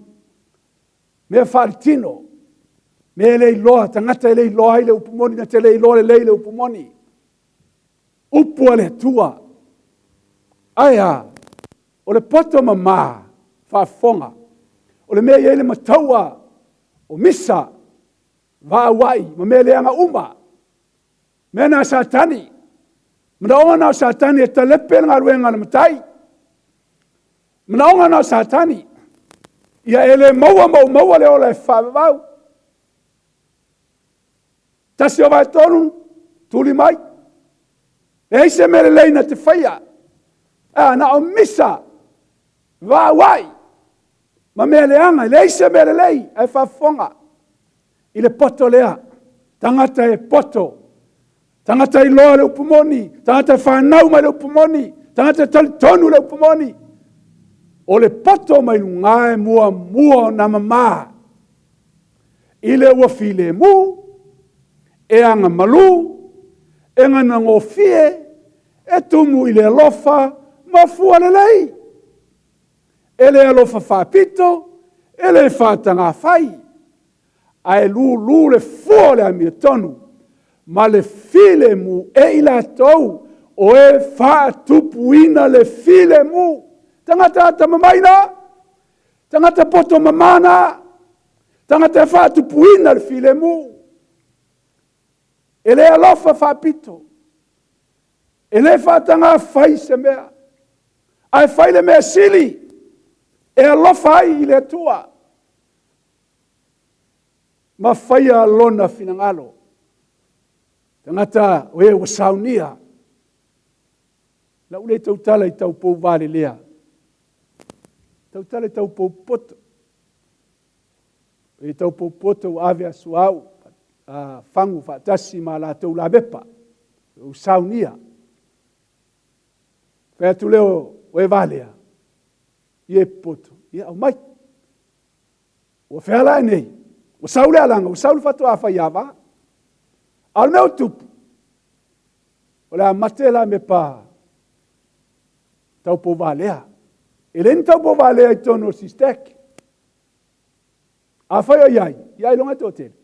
Mea faaletino. Mea e le iloa, tagata e le iloa ai le upu moni, na te le iloa lelei le upu moni. Upu a le Atua. Ae a, o le poto mama, faafofoga. O le mea e i ai le mataua o misa, vaauai ma mea leaga uma. Mea na a Satani. Manaoga na o Satani e talepe le galuega a le matai. Manaoga na o Satani. Ia e le maua ma ou maua le ola e faavavau. Tasi o vaetolu, tuli mai. Leai se mea lelei na te faia. A, na o misa, vaauai, ma mea leaga, e leai se mea lelei, ae faafofoga i le poto lea. Tagata e poto, tagata iloa le upu moni, tagata e fanau mai le upu moni, tagata e talitonu le upu moni. O le poto mai luga e muamua ona mama i le ua filemu, e agamalu, e ganagofie, e tumu i le alofa ma fua lelei. E le alofa faapito, e le faatagafai, ae lulu le fua o le amiotonu ma le filemu e i latou o e faatupuina le filemu. Tagata atamamai na, tagata poto mama na, tagata e faatupuina le filemu. E le alofa faapito, e le faatagafai se mea, ae fai le mea sili e alofa ai i le Atua ma faia lona finagalo. Tagata o e ua saunia, lau le tautala i taupou valelea, tautala i taupou poto. E taupou poto ua ave a suauu a fagu faatasi ma latou lavepa, ua saunia. Fai atu lea o e valea, ia e poto, ia aumai. Ua fealae nei, ua sau le alaga, ua sau le faatoa faiava. A o le mea ua tupu, o le a mate la mepa taupou valea. E leai ni taupou valea i totonu o le SISTEC. Afai o i ai, ia ailoga e toatele.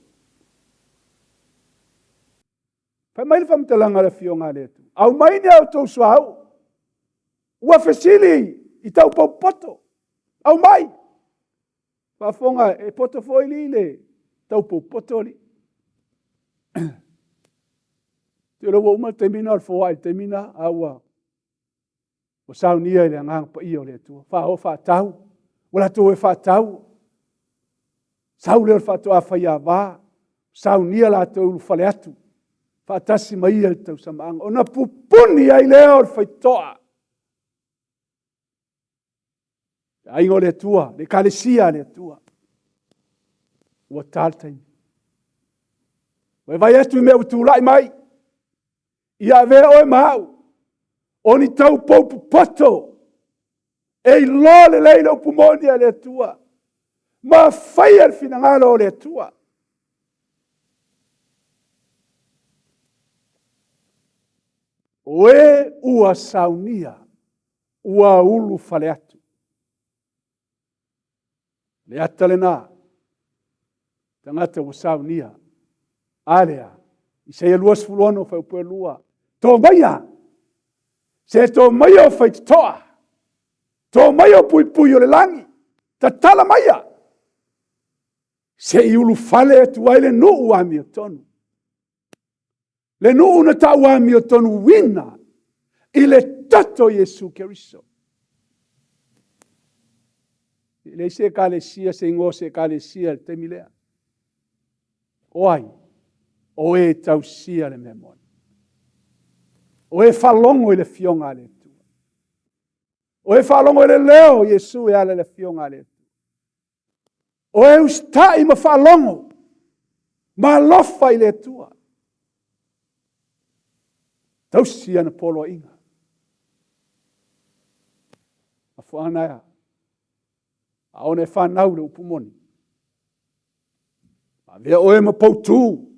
Fai mai le faamatalaga a le Afioga a le Atua, aumai ni a outou suauu, ua fesili i taupou poto, aumai. Faafofoga, e poto foi lii le taupou poto lii. Te ua uma le taimi na o le foai le taimi na, a ua ua saunia i le agaga paia o le Atua. Faaoo faatau, ua latou e faatau. Sau lea o le faatoa faiava, saunia latou ulufale atu, faatasi ma ia i le tausamaaga. Ona pupuni ai lea o le faitotoa. Le aiga o le Atua, le Ekalesia a le Atua. Ua ta le taimi. Ua e vaai atu i mea ua tulai mai. Ia avea oe ma au, o ni taupou popoto, e iloa lelei le upu moni a le Atua, ma faia le finagalo o le Atua. O e ua saunia, ua ulufale atu. Le ata lena, tagata ua saunia. A lea, Isaia 26, fuaiupu e 2. Tō maia! Se tō maia o faitotoa! Tō maia o puipui o le lagi! Tatala maia! Se i ulufale atu ai le nuu amiotonu. Le nuu na tau amiotonuina i le toto o Iesu Keriso. E leai se ekalesia, se igoa o se ekalesia i le taimi lea. O ai? O e tausia le mea moni. O e faalogo i le afioga a le Atua. O e faalogo i le leo o Iesu e ala i le afioga a le Atua. O e usitai ma faalogo. Ma alofa i le Atua. Tausi ana poloaiga. Mafuaaga e a? A ona e fanau le upu moni. Avea oe ma poutu,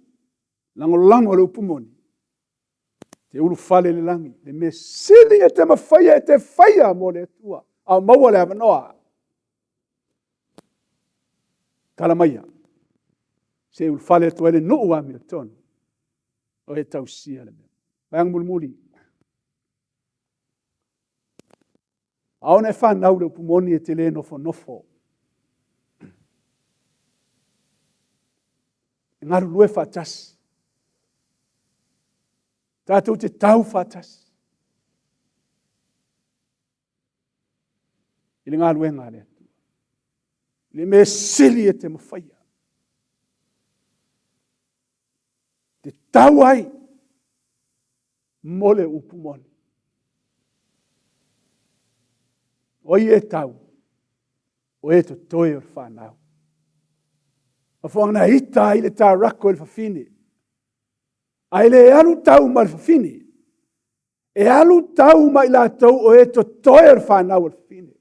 lagolago le upu moni. Te ulufale i le lagi, le mea sili e te mafaia e te faia mo le Atua, a o maua le avanoa. Tala maia, se i ulufale atu ai le nuu amiotonu, o e tausia le mea. Vaega mulimuli. A ona e fanau le upu moni e te le nofonofo. E galulue faatasi. Tatou te tau faatasi. I le galuega a le Atua. Le mea sili e te mafaia. Te tau ai mo le upu moni. O ai e tau, o e totoe o le whanau. Mafuaaga na ita ai le tarako i le fafine. Ae le alu tau ma le fafine. E alu tau ma i latou o e totoe o le whanau o le fafine.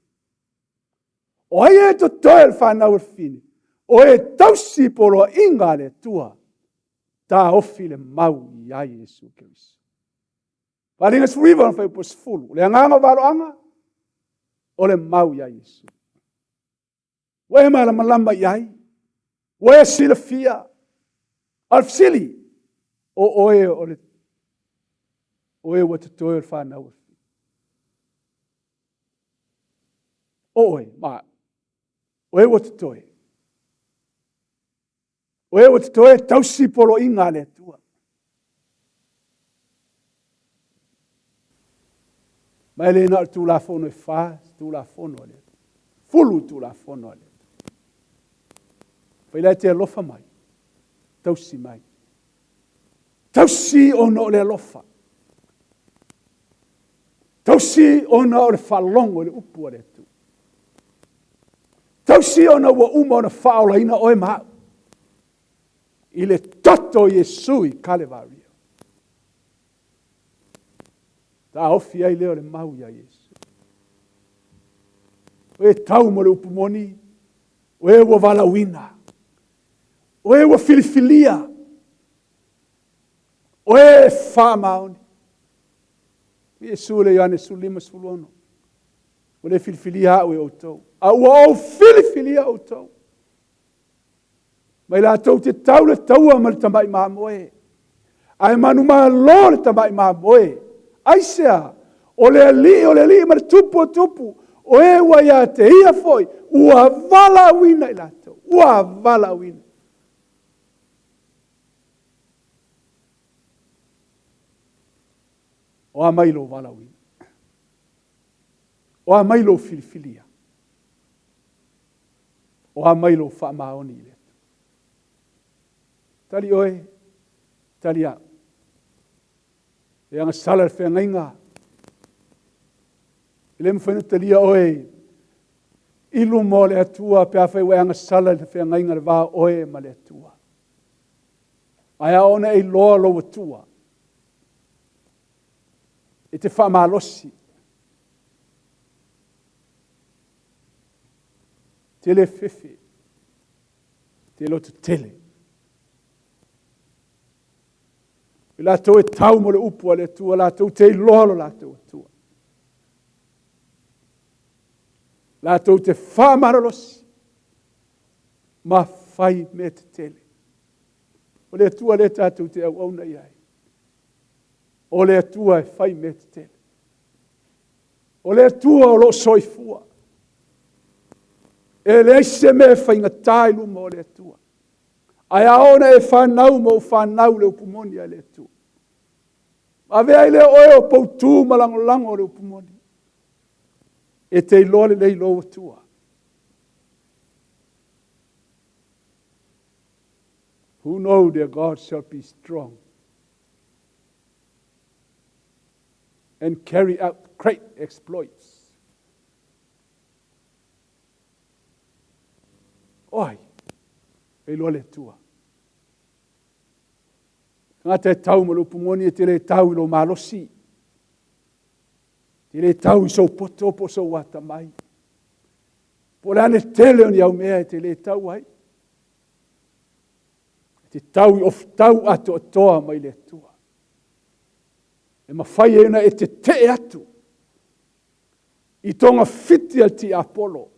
O ai e totoe o le whanau o le fafine? O e tausi poloaiga a le Atua. Taofi le mau ia Iesu Keriso. Faaaliga 19 ona fuaiupu 10. O le agaga o valoaga, o le mau ia Iesu. Ua e malamalama i ai, ua e silafia. A o le fesili, o oe o le o e ua totoe o le whanau. O oe, ma, o e ua totoe. O e ua totoe tausi poloaiga a le Atua. Ma e le na o le Tulafono e fa Tulafono a le Atua. Fulu Tulafono a le Atua. Fai la e te alofa mai, tausi mai. Tausi ona o le alofa. Tausi ona o le faalogo i le upu a le Atua. Tausi ona ua uma ona faaolaina oe ma au i le toto o Iesu i Kalevario. Taofi ai lea o le mau ia Iesu. O e tau mo le upu moni, o e ua valaauina, o e ua filifilia, o e faamaoni. Iesu le Ioane 15, 16. Ua le filifilia au e outou, a ua ou filifilia outou. Mai latou te tau le taua ma le tamai mamoe. Ae manumalo le tamai mamoe. Aisea? O le alii o le alii ma le tupu o tupu, o e ua ia te ia foi, ua valaauina i latou. Ua valaauina. O a mai lou valaauina? O a mai lou filifilia? O a mai lou faamaoni i le Atua? Tali oe, tali au. E agasala le feagaiga. E le mafai ona talia oe i luma o le Atua pe afai ua e agasala i le feagaiga le va o oe ma le Atua. Ae a ona e iloa lou Atua, e te faamalosi. Te le fefe, te loto tele. I latou e tau mo le upu a le Atua, latou te iloa lo latou Atua. Latou te faamalolosi ma fai mea tetele. O le Atua lea tatou te auauna i ai. O le Atua e fai mea tetele. O le Atua o lo o soifua. E leai se mea e faigata i luma o le Atua. Ae a ona e fanau ma ou fanau le upu moni a le Atua. Avea ai lea oe o poutū ma lagolago o le upu moni. E te iloa lelei lou Atua. Who know their God shall be strong and carry out great exploits. O ai, e iloa le Atua. Tagata e tau ma le upu moni e te le tau i lou malosi. E te le tau i sou poto po o sou atamai. Po o le a le tele o ni au mea e te le tau ai. E te tau i ofutau atoatoa mai le Atua. E mafai ai ona e tetee atu i togafiti a le tiapolo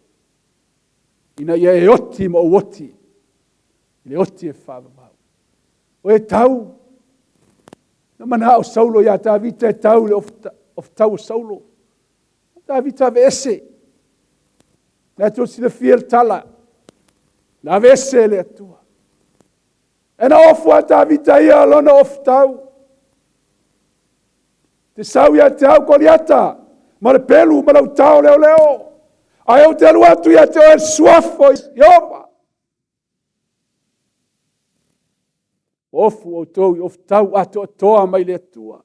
ina ia e oti ma ou oti i le oti e faavavau. O e tau, na manao Saulo iā Tavita e tau i le ofutau o Saulo. Tavita aveese. Na tou silafia le tala, na aveese e le Atua. E na ofu a Tavita ia lona ofutau. Te sau ia te au Koliata, ma le pelu ma lau tao leoleo. Ae ou te alu atu ia te oe le suafa o Ieova. Ofu outou i ofutau atoatoa mai le Atua.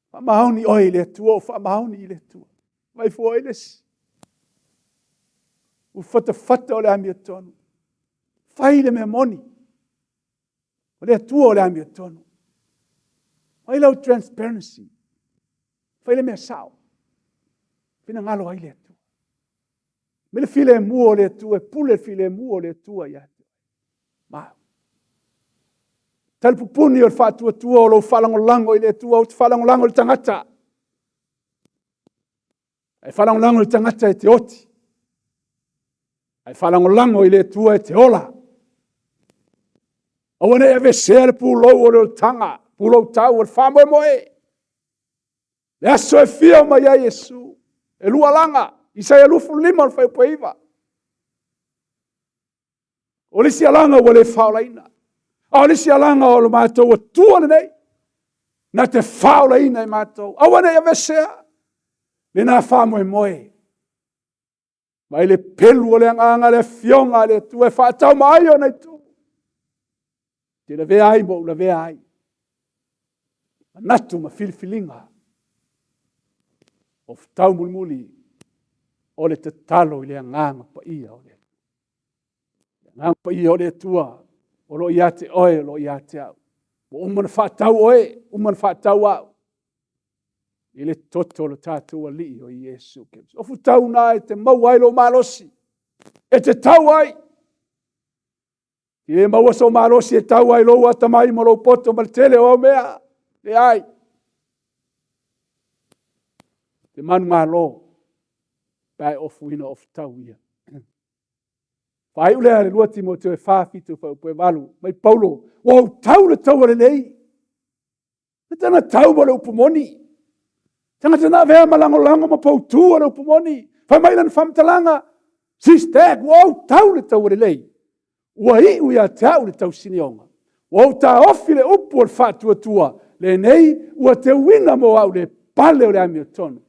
Faamaoni oe i le Atua, o faamaoni i le Atua. Mai fua ai le isi. Ua fatafata o le amiotonu. Fai le mea moni. O le Atua o le amiotonu. Fai lau transparency. Fai le mea sao. Finagalo ai le Atua. Me le filemu o le Atua, e pule le filemu o le Atua ia te oe. Ma. Talipupuni o le faatuatua o lou faalagolago i le Atua, ou te faalagolago i le tagata. Ae faalagolago i le tagata e te oti. Ae faalagolago i le Atua e te ola. Aua ne i aveesea le pulou o le oltaga, pulou tau o le faamoemoe. Le aso e fia mai ai Iesu, e lua alaga, Isaia 25 o le fuaiupu e 9. O le isi alaga ua le faaolaina, a o le isi alaga o le matou Atua lenei, na te faaolaina i matou. Aua ne i aveesea lena faamoemoe. Mai le pelu o le agaga le afioga a le Atua e faatauma ai ona itu. Te lavea ai ma ou lavea ai. Manatu ma filifiliga o fetau mulimuli o le tatalo i le agaga paia o le Atua. Le agaga paia o le Atua o lo o ia te oe, o lo o ia te au. Ua uma ona faatau oe, uma ona faatau au i le toto o le tatou Alii o Iesu Keriso. O futau na e te maua ai lou malosi, e te tau ai. E le maua sou malosi e tau ai lou atamai ma lou poto ma le tele o au mea. Leai. Te manumalo pe a e ofuina ofutau ia. Faaiu lea le 2 Timoteo e 4, 7, fuaiupu e 8, mai Paulo, ua ou tau le taua lelei. E tana tau mo le upu moni. Tagata na avea ma lagolago ma poutu o le upu moni. Fai mai lana faamatalaga, Sister, ua ou tau le taua lelei. Ua iu ia te au le tausinioga. Ua ou taofi le upu o le faatuatua, lenei ua teuina mo au le pale o le amiotonu.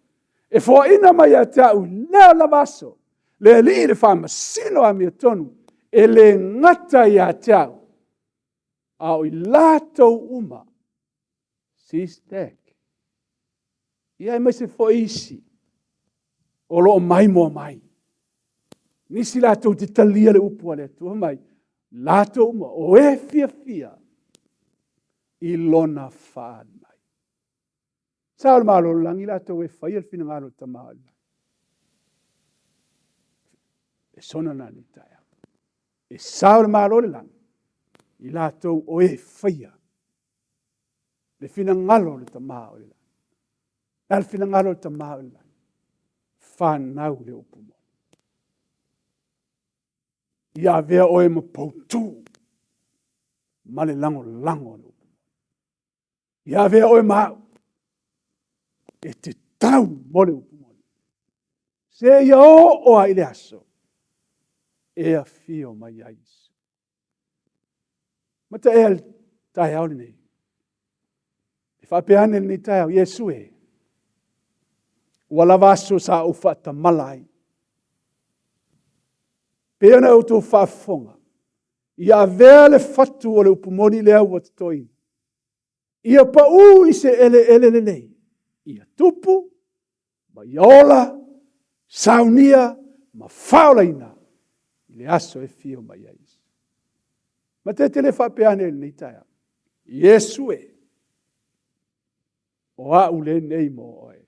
E foaina mai ia te au i lea lava aso, le Alii le faamasino amiotonu, e le gata ia te au, a o i latou uma, Sistek, ia aemaise foi isi o lo o maimoa mai. Nisi latou te talia le upu a le Atua mai, latou uma, o e fiafia i lona faaali mai. Sa o le Malo o le lagi latou e faia le finagalo o le Tama o le lagi. E sona nā nei taeao. E sa o le Malo o le lagi i latou o e faia le finagalo o le Tama o le lagi. Le a le finagalo o le Tama o le lagi? Fanau le upu moni. Ia avea oe ma poutu ma le lagolago o le upu moni. Ia avea oe ma au e te tau mo le upu moni. Seia oo lava i le aso e afio mai ai Iesu. Mataea le taeao lenei. E faapea ane lenei taeao, Iesu e, ua lava aso sa ou faatamala ai. Pei ona outou faafofoga, ia avea le fatu o le upu moni lea ua totoina. Ia pau i se eleele lelei, ia tupu ma ia ola, saunia ma faaolaina i le aso e fio mai ai. Ma te te le faapea ane i lenei taeao. Iesu e, o a'u lenei mo oe.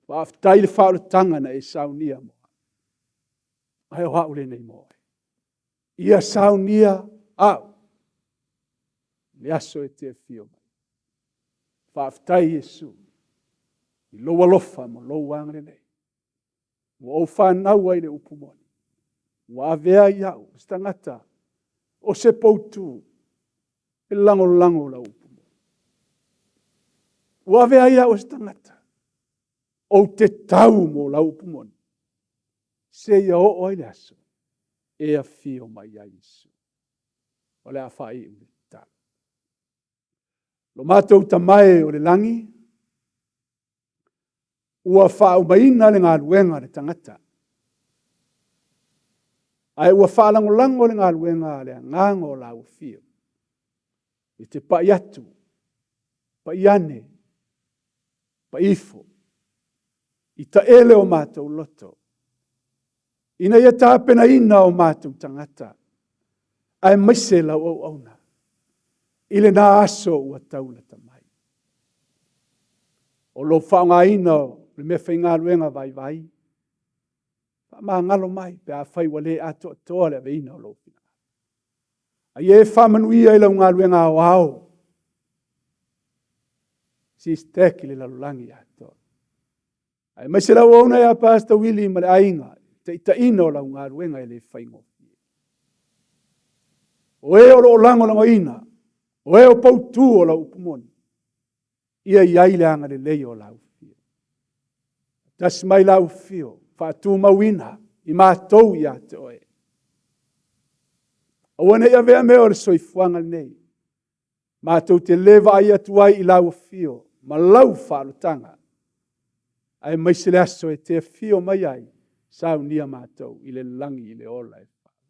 Faafetai le faaolataga na e saunia mo a'u. Ae o a'u lenei mo oe. Ia saunia a'u i le aso e te afio mai. Faafetai Iesu i lou alofa ma lou agalelei. Ua ou fanau ai le upu moni. Ua avea ai au se tagata o se poutu e lagolago lau upu moni. Ua avea ai au se tagata ou te tau mo lau upu moni. Seia oo ai le aso e afio mai ai Iesu. O le a faaiu le tatalo. Lo matou Tama e o le lagi, ua faaumaina le galuega a le tagata, ae ua faalagolago le galuega a le agaga o lau afio, i te pai atu, pai ane, pai ifo, i taele o matou loto, ina ia tapenaina o matou tagata, aemaise lau auauna, i lena aso ua taulata mai. O lou faaaogaina o le meafaigaluega vaivai, faamagalo mai pe afai ua le atoatoa le aveina o lou finagalo. A ia e faamanuia i lau galuega aoao, SISTEC i le lalolagi atoa. Aemaise lau auauna ia Pastor Willie ma le aiga, taitaiina o lau galuega e le faigofie. O e o lo o lagolagoina, o e o poutu o lau upu moni, ia i ai le agalelei o lau afio. Tasi mai lau afio, faatumauina i matou ia te oe. Aua ne i avea mea o le soifuaga lenei, Matou te le vaai atu ai i lau afio ma lau faaolataga, aemaise le aso e te afio mai ai, saunia matou i le lagi i le ola e faavavau.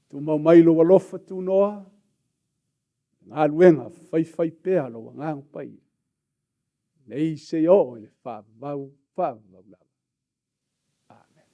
Tumau mai lou alofa tunoa, galuega faifaipea lou Agaga Paia, nei seia oo i le faavavau, faavavau lava. Amen.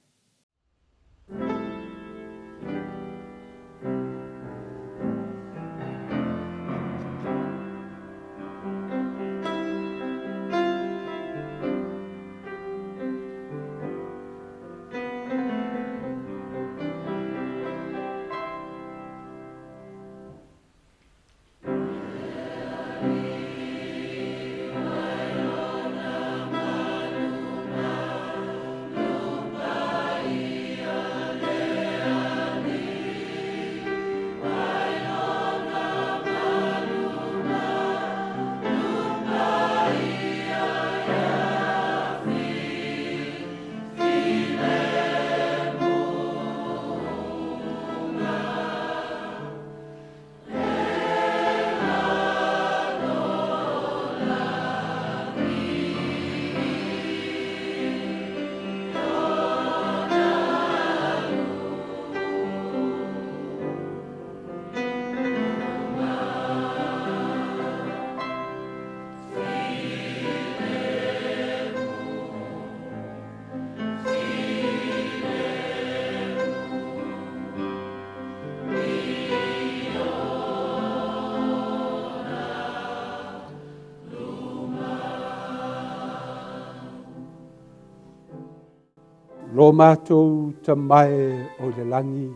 Lo matou Tama e o i le lagi,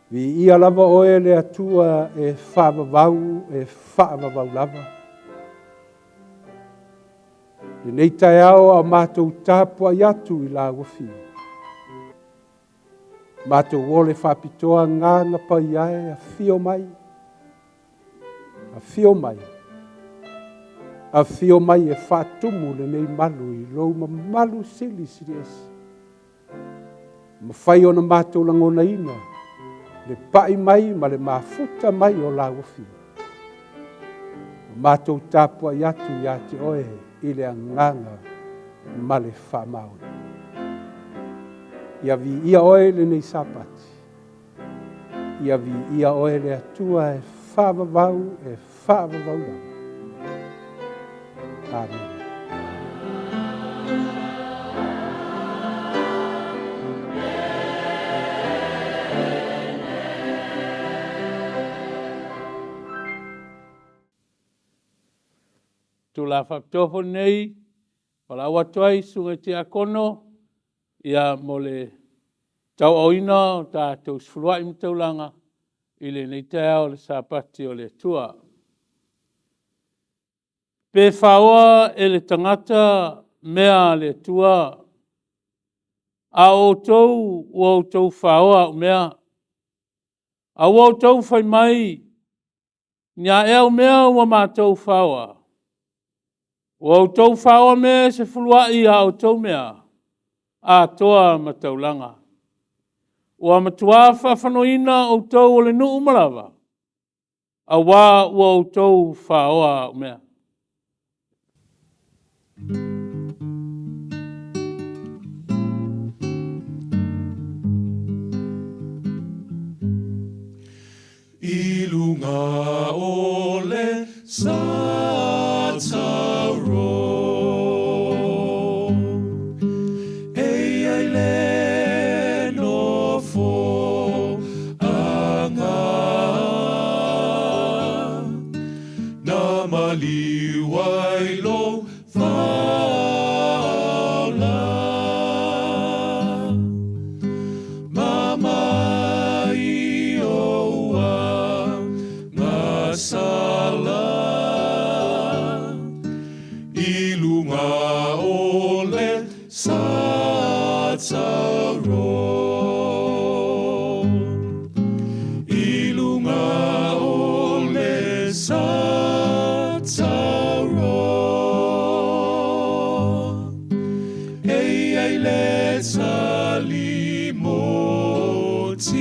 viia lava oe le Atua e faavavau e faavavau lava. Lenei taeao a o matou tapuai atu i lau afio. Matou ole faapitoa agaga paia e afio mai, afio mai, afio mai e faatumu lenei malu i lou mamalu silisili ese. Mafai ona matou lagonaina le pai mai ma le mafuta mai o lau afio. Ma matou tapuai atu ia te oe i le agaga ma le faamaoni. Ia viia oe i lenei Sapati. Ia viia oe le Atua e faavavau e faavavau lava. Amene. Tula faapitoa foi lenei, valaau atu ai susuga i tiakono, ia mo le tauaaoina o tatou sefuluai ma taulaga i lenei taeao o le Sapati o le Atua. Pe faoa e le tagata mea a le Atua, a o outou ua outou faoa au mea. A ua outou fai mai, ni a ea au mea ua matou faoa? Ua outou faoa mea e sefuluai a outou mea atoa ma taulaga. Ua matua faafanoina outou o le nuu uma lava, auā ua outou faoa au mea. I luga o le sa tauro E i ai le nofo anga Na maliu ai lou faola Ma mai ou agasala I luga o le sa tauro I luga o le sa tauro E i ai le tali motiga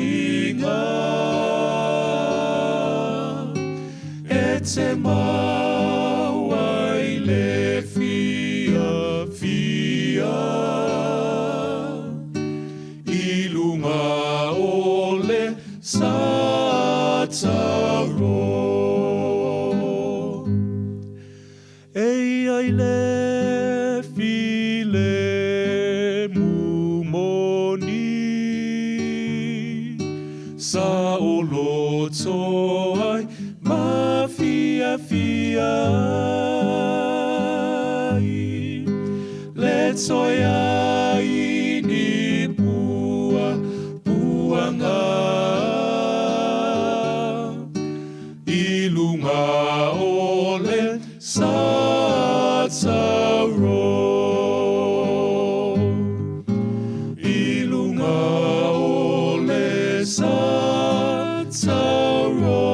E te mau ai le fiafia I luga o le sa tauro E i ai le filemu moni Sa oloto ai ma fiafia ai Le toe ai ni pua puanga I luga o le sa tauro I luga o le sa tauro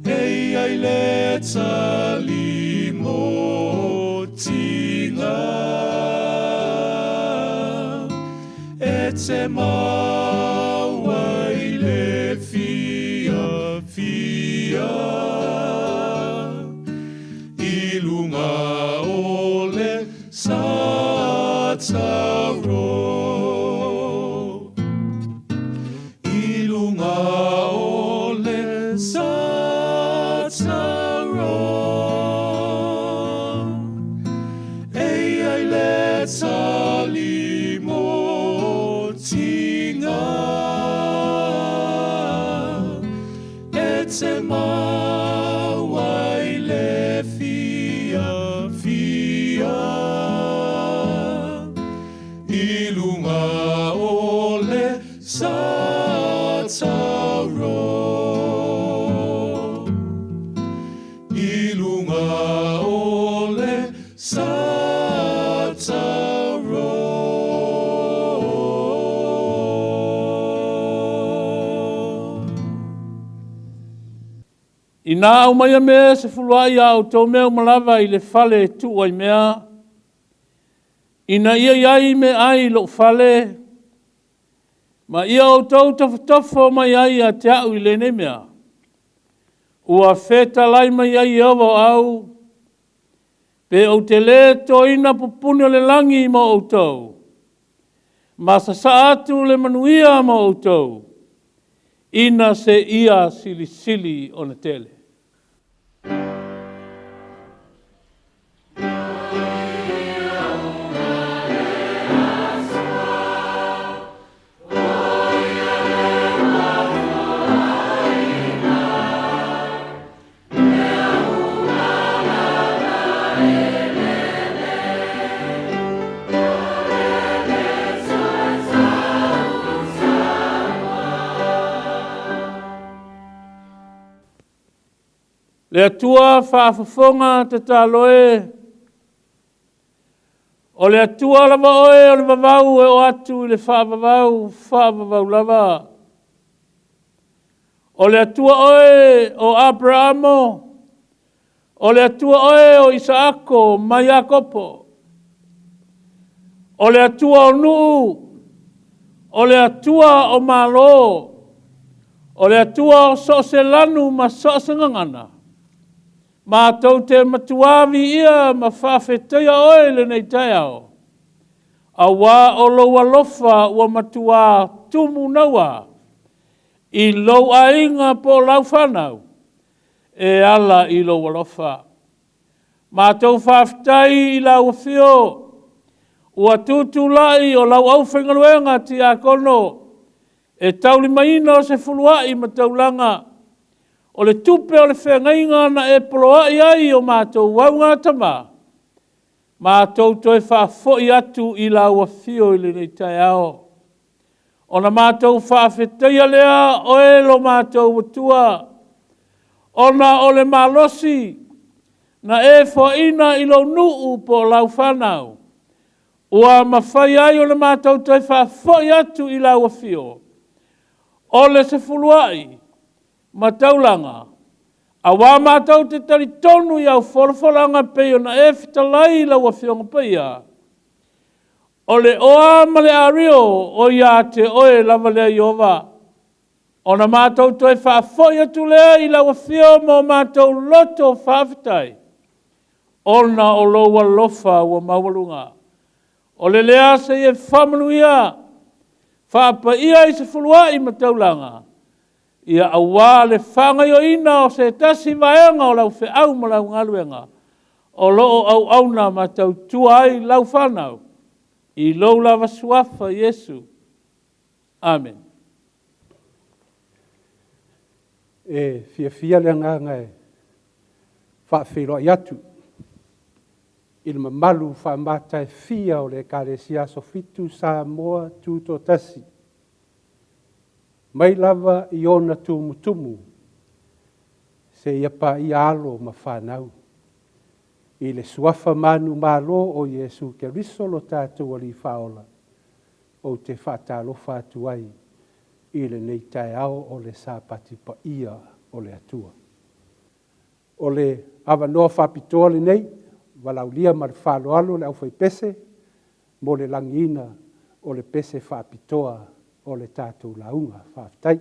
E i ai le tali motiga E te mau ai le fiafia I luga o le sa tauro I luga o le sa tauro E i ai le tali motiga E te mau ai le fiafia I luga o le sa tauro I luga o le sa tauro. Inā aumaia mea e sefuluai a outou mea uma lava i le fale e tuu ai mea, ina ia i ai meaai i lou fale, ma ia outou tofotofo mai ai ia te a'u i lenei mea, ua fetalai mai ai Ieova o au, pe ou te lē toina pupuni o le lagi mo outou, ma sasaa atu le manuia mo outou, ina seia silisili ona tele. Le Atua faafofoga tatalo e, o le Atua lava oe o le vavau e oo atu i le faavavau, faavavau lava. O le Atua oe o Aperamo, o le Atua oe o Isaako ma Iakopo. O le Atua o nuu, o le Atua o Malo, o le Atua o so o se lanu ma so o se gagana, matou te matuā viia ma faafetaia oe i lenei taeao, auā o lou alofa ua matuā tumu naua i lou aiga po o lau fanau e ala i lou alofa. Matou faafetai i lau afio ua tutulai o lau aufaigaluega tiakono e taulimaina o se fuluai ma taulaga o le tupe o le feagaiga na e poloai ai o matou augatama, matou toe faafoi atu i lau afio i lenei taeao. Ona matou faafetaia lea oe lo matou Atua, ona o le malosi na e foaina i lou nuu po o lau fanau, ua mafai ai ona matou toe faafoi atu i lau afio, o le sefuluai ma taulaga, auā matou te talitonu i au folafolaga pei ona e fetalai i lau Afioga Paia, O le oa ma le ario o ia te oe lava lea Ieova, ona matou toe faafoi atu lea i lau afio ma o matou loto faafetai, ona o lou alofa ua maualuga. O le lea se i e faamanuia, faapaia i se fuluai ma taulaga, ia auā le faagaoioiina o se tasi vaega o lau feau ma lau galuega o lo o auauna ma tautua ai lau fanau i lou lava suafa Iesu. Amene. E fiafia le agaga e faafeiloai atu i le mamalu faamataefia o le Ekalesia Aso Fitu Samoa Tutoatasi, mai lava i ona tumutumu seia paia alo ma fanau, i le suafa manumalo o Iesu Keriso lo tatou Alii Faaola, ou te faatalofa atu ai i lenei taeao o le Sapati paia o le Atua. O le avanoa faapitoa lenei, valaaulia ma le faaaloalo le aufaipese mo le lagiina o le pese faapitoa o le tatou lauga. Faafetai.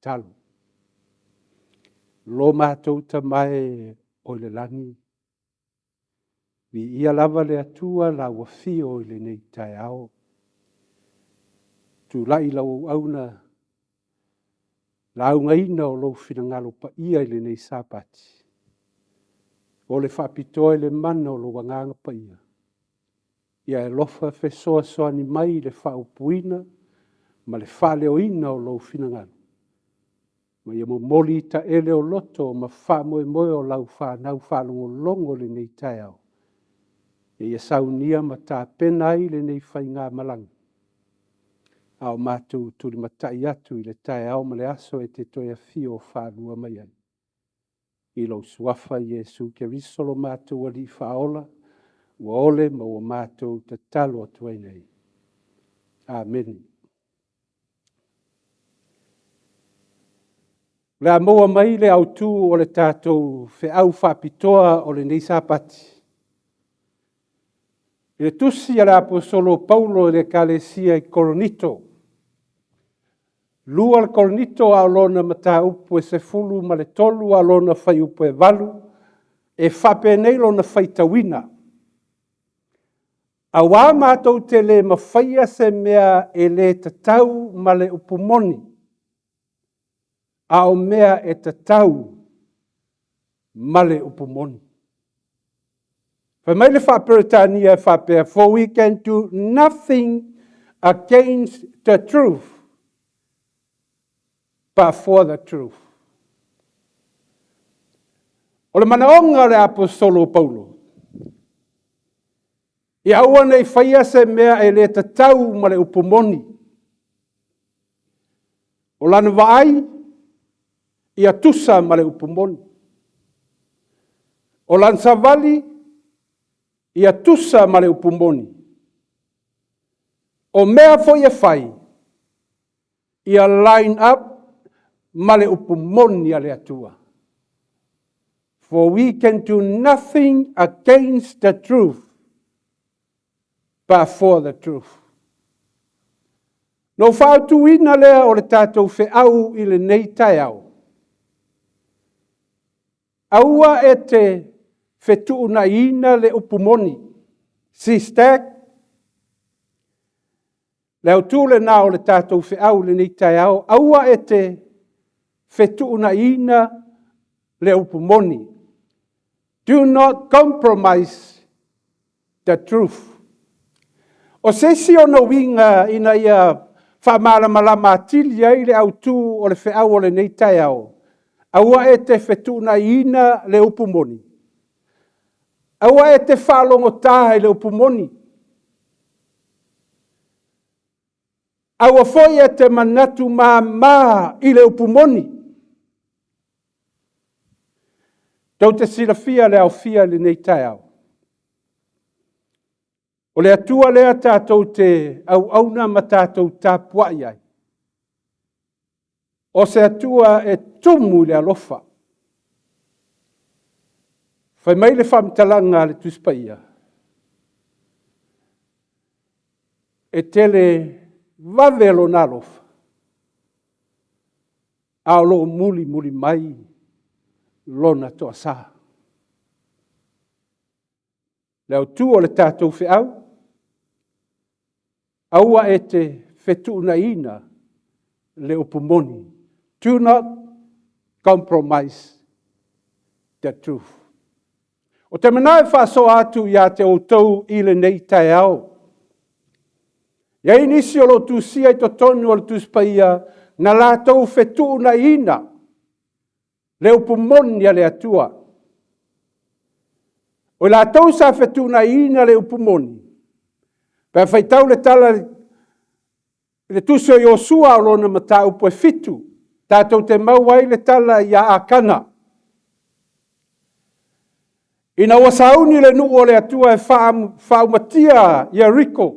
tatalo. Lo matou Tama e o i le lagi, viia lava le Atua lau afio i lenei taeao. Tulai lau auauna laugaina o lou finagalo paia i lenei Sapati. O le faapitoa i le mana o lou Agaga Paia. Ia e alofa fesoasoani mai i le faaupuina ma le faaleoina o lou finagalo, ma ia momoli i taele o loto ma faamoemoe o lau fanau faalogologo i lenei taeao, ina ia saunia ma tapena ai lenei faigamalaga, a o matou tulimatai atu i le taeao ma le aso e te toe afio faalua mai ai. I lou Suafa Iesu Keriso lo matou Alii Faaola, ua ole ma ua matou tatalo atu ai nei. Amene. O le a maua mai le autu o le tatou feau faapitoa o lenei Sapati. I le tusi a le Aposolo Paulo i le Ekalesia i Korinito, 2 le Korinito a o lona mataupu e 13 a o lona fuaiupu e 8, e faapenei lona faitauina. Auā matou te lē mafaia se mea e lē tatau ma le upu moni, a o mea e tatau ma le upu moni. Fai mai le faa-Peretania e faapea, For we can do nothing against the truth, but for the truth. O le manaoga o le Aposetolo o Paulo, ia aua ne i faia se mea e le tatau ma le upu moni. O lana vaai, ia tusa ma le upu moni. O lana savali, ia tusa ma le upu moni. O mea foi e fai, ia line up ma le upu moni a le Atua. For we can do nothing against the truth, but for the truth. Na ou faaautuina lea o le tatou feau i lenei taeao. Aua e te fetuunaiina le upu moni. Sistek, le autu lena o le tatou feau i lenei taeao, aua e te fetuunaiina le upu moni. Do not compromise the truth. O se isi ona uiga ina ia faamalamalama atili ai le autu o le feau o lenei taeao, aua e te fetuunaiina le upu moni. Aua e te faalogotā i le upu moni. Aua foi e te manatu māmā i le upu moni. Tou te silafia le aofia i lenei taeao. O le Atua lea tatou te auauna ma tatou tapuai ai. O se Atua e tumu i le alofa. Fai mai le faamatalaga a le Tusi Paia, e tele vave lona alofa, a o lo o mulimuli mai lona toasa. Le autu o le tatou feau, aua e te fetuunaiina le upu moni. Do not compromise the truth. O te manao e faasoa atu ia te outou i lenei taeao. E i ai nisi o lo o tusia i totonu o le Tusi Paia na latou fetuunaiina le upu moni a le Atua. O i latou sa fetuunaiina le upu moni, pe a faitau le tala i le tusi o Iosua o lona mataupu e 7, tatou te maua ai le tala ia Akana. Ina ua sauni le nuu o le Atua e faaumatia Ieriko,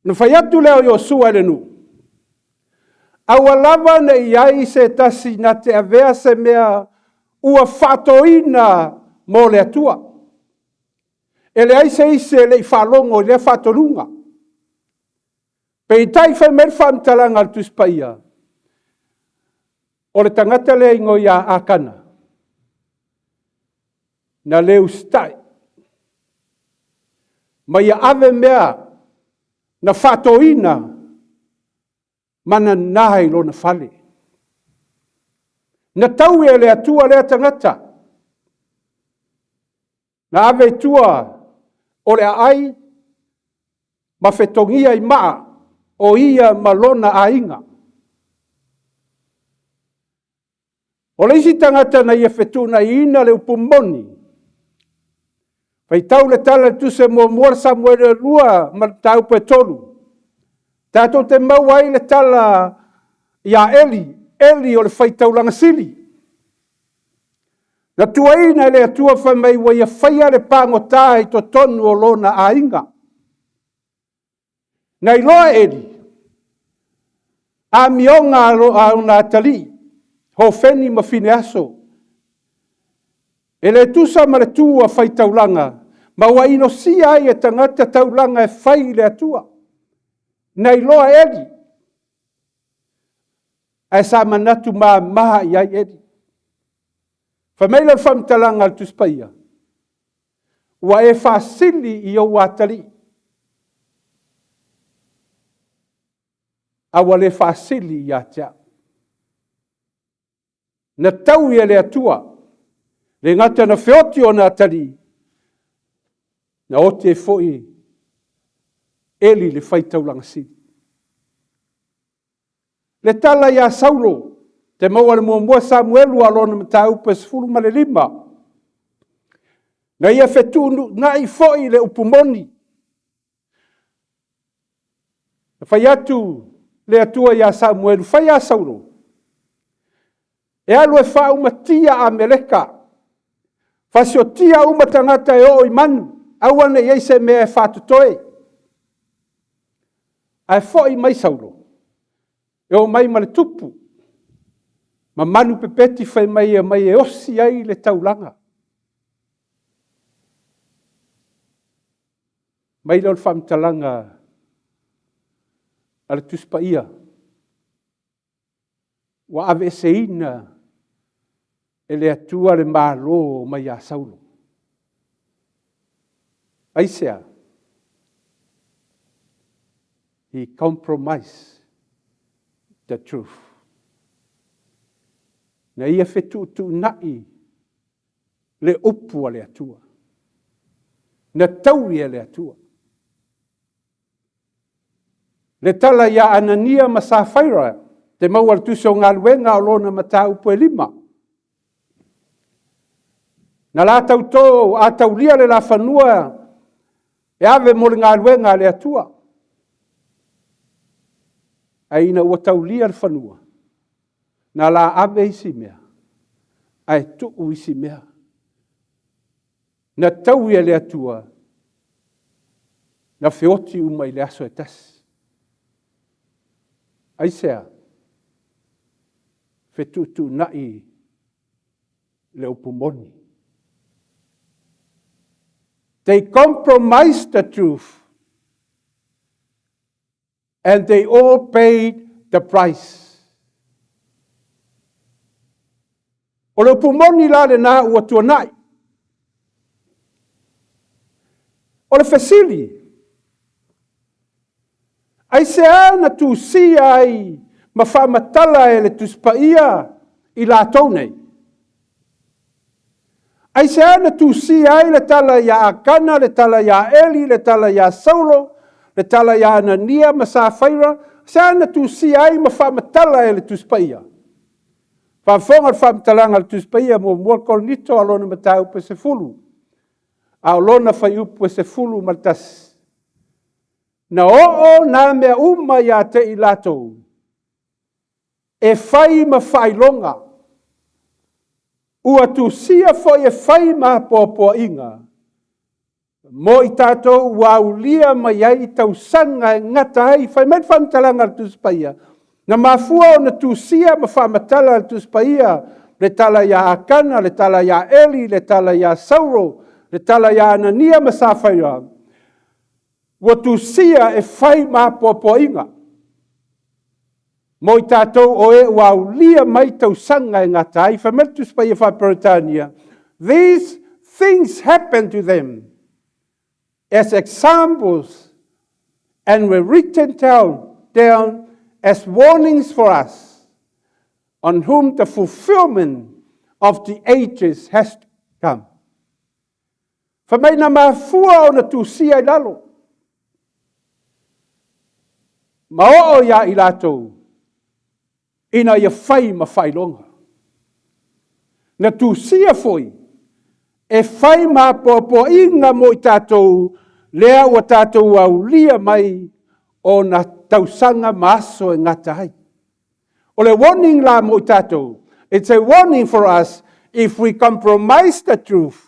ona fai atu lea o Iosua i le nuu, aua lava ne i ai se tasi na te avea se mea ua faatoina mo le Atua. E leai se isi e le i faalogo i lea faatonuga. Peitai fai mai le faamatalaga a le Tusi Paia, O le tagata lea igoa ia Akana, na le usitai, ma ia ave mea na faatoina ma nana i lona fale. Na taui e le Atua lea tagata, na ave i tua o le aai ma fetogia i maa o ia ma lona aiga. O le isi tagata na ia fetuunaiina le upu moni, faitau le tala i le tusi muamua a Samuele 2 ma le mataupu e 3, tatou te maua ai le tala ia Eli, Eli o le faitaulaga sili. Na tuuaina e le Atua fai mai ua ia faia le pagota i totonu o lona aiga. Na iloa e Eli amioga a ona atalii, Hofeni ma Fineaso, e le tusa ma le tu a faitaulaga, ma ua inosia ai e tagata taulaga e fai i le Atua. Na iloa e Eli, ae sa manatu mama i ai Eli. Fai mai lea o le faamatalaga a le Tusi Paia, ua e faasili i ou atalii, a ua le faasili ia te au. Na taui e le Atua, le gata na feoti ona atalii, na oti ai foi Eli le faitaulaga sili. Le tala ia Saulo, te maua le muamua Samuelu a lona mataupu e 15. Na ia fetuunai foi le upu moni. Na fai atu le Atua ia Samuelu, fai ia Saulo, e alu e faaumatia Ameleka, fasiotia uma tagata e oo i manu, aua ne i i ai se mea e faatotoe. Ae foi mai Saulo, e omai ma le tupu, ma manu pepeti fai mai e omai e osi ai le taulaga. Mai lea o le faamatalaga a le Tusi Paia, ua aveeseina e le Atua le Malo mai ia Saulo. Aisea? He compromised the truth. Na ia fetuutuunai le upu a le Atua. Na taui e le Atua. Le tala ia Anania ma Safaira, te maua le tusi o galuega o lona mataupu e 5. Na la tautō a taulia le lafanua e ave mo le galuega a le Atua. Ae ina ua taulia le fanua, na la ave isi mea, ae tuu isi mea. Na taui e le Atua, na feoti uma i le aso e tasi. Aisea? Fetuutuunai le upu moni. They compromised the truth and they all paid the price. O le upu moni la lena ua tuanai. O le fesili, aisea na tusia ai ma faamatala e le Tusi Paia i latou nei? Aisea na tusia ai le tala ia Akana, le tala ia Eli, le tala ia Saulo, le tala ia Anania ma Safaira? Aisea na tusia ai ma faamatala e le Tusi Paia? Faafofoga le faamatalaga a le Tusi Paia muamua Korinito a lona mataupu e 10, a o lona fuaiupu e 11. Na oo nā mea uma ia te i latou, e fai ma faailoga, ua tusia foi e fai ma apoapoaiga, mo i tatou ua aulia mai ai tausaga e gata ai. Fai mai le faamatalaga a le Tusi Paia, na mafua ona tusia ma faamatala le Tusi Paia le tala ia Akana, le tala ia Eli, le tala ia Saulo, le tala ia Anania ma Safaira, ua tusia e fai ma apoapoaiga. Mo i tatou o e ua aulia mai tausaga e gata ai, fai mai le Tusi Paia Faa-Peretania, These things happened to them as examples and were written down, down as warnings for us, on whom the fulfillment of the ages has come. Fai mai na mafua ona tusia i lalo, ma oo iā i latou ina ia fai ma faailoga. Na tusia foi e fai ma apoapoaiga mo i tatou lea ua tatou aulia mai ona tausaga ma aso e gata ai. O le warning la mo i tatou, it's a warning for us if we compromise the truth,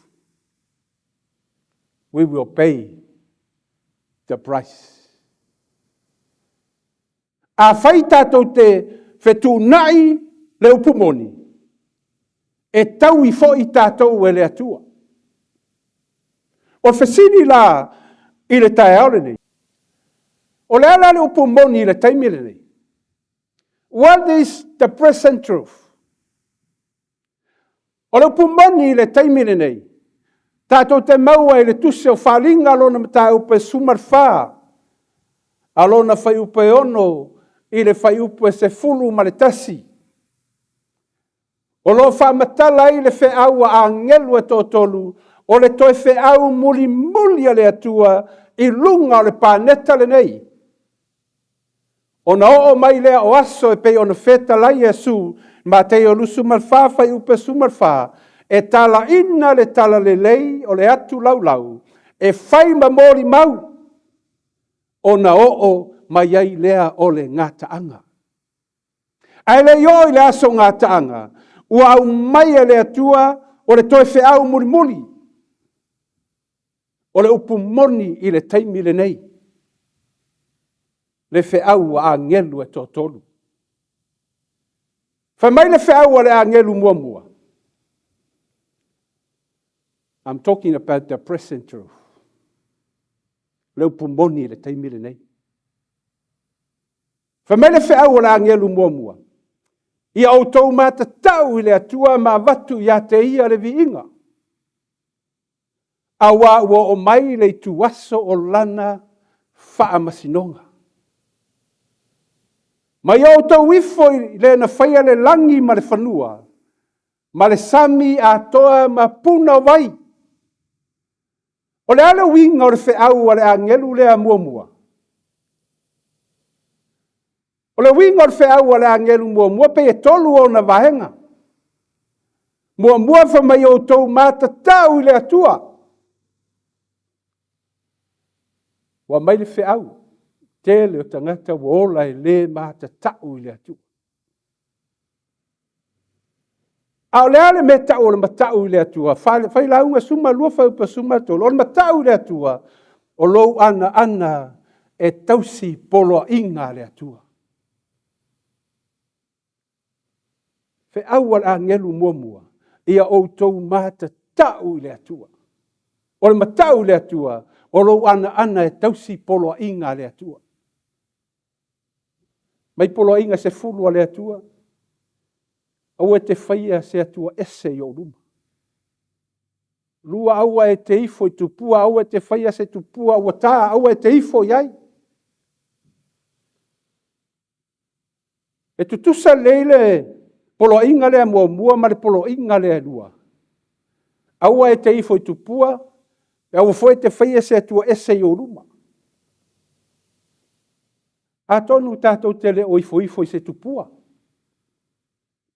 we will pay the price. Afai tatou te fetuunai le upu moni, e taui foi tatou e le Atua. O le fesili la i le taeao lenei, o le a la le upu moni i le taimi lenei? What is the present truth? O le upu moni i le taimi lenei, tatou te maua i le tusi o Faaaliga lona mataupu e 14, a lona fuaiupu e 6 i le fuaiupu e 11. O lo o faamatala ai le feau a agelu e toatolu, o le toe feau mulimuli a le Atua i luga o le paneta lenei. Ona oo mai lea o aso e pei ona fetalai Iesu, Mateio 24, fuaiupu e 14, e talaina le talalelei o le atu laulau, e fai ma molimau, ona oo mai ai lea o le gataaga. Ae le i oo i le aso gataaga, ua aumai e le Atua o le toe feau mulimuli, o le upu moni i le taimi lenei, le feau a agelu e toatolu. Fai mai le feau a le agelu muamua, I'm talking about the present truth. Le upu moni i le taimi lenei. Fai mai le feau a le agelu muamua, Ia outou matatau i le Atua ma avatu ia te ia le viiga, aua ua oo mai le ituaso o lana faamasinoga. Ma ia outou ifo i le na faia le lagi ma le fanua, ma le sami atoa ma puna o vai. O le a le uiga o le feau a le agelu lea muamua? O le uiga o le feau a le agelu muamua pei e tolu ona vaega. Muamua fai mai outou matatau i le Atua. Ua aumai le feau, tele o tagata ua ola e le matatau i le Atua. A o le a le mea tau o le matau i le Atua? Failauga 12 fuaiupu 13. O le matau i le Atua, o lou anaana e tausi poloaiga a le Atua. Feau a le agelu muamua, ia outou matatau i le Atua. O le matau i le Atua, o lou anaana e tausi poloaiga a le Atua. Mai poloaiga 10 a le Atua, aua e te faia se Atua ese i ou luma. Lua, aua e te ifo i tupua, aua e te faia se tupua ua tā, aua e te ifo i ai. E tutusa lelei le poloaiga lea muamua ma le poloaiga lea e lua. Aua e te ifo i tupua, aua foi e te faia se Atua ese i ou luma. Atonu tatou te le o ifoifo i se tupua,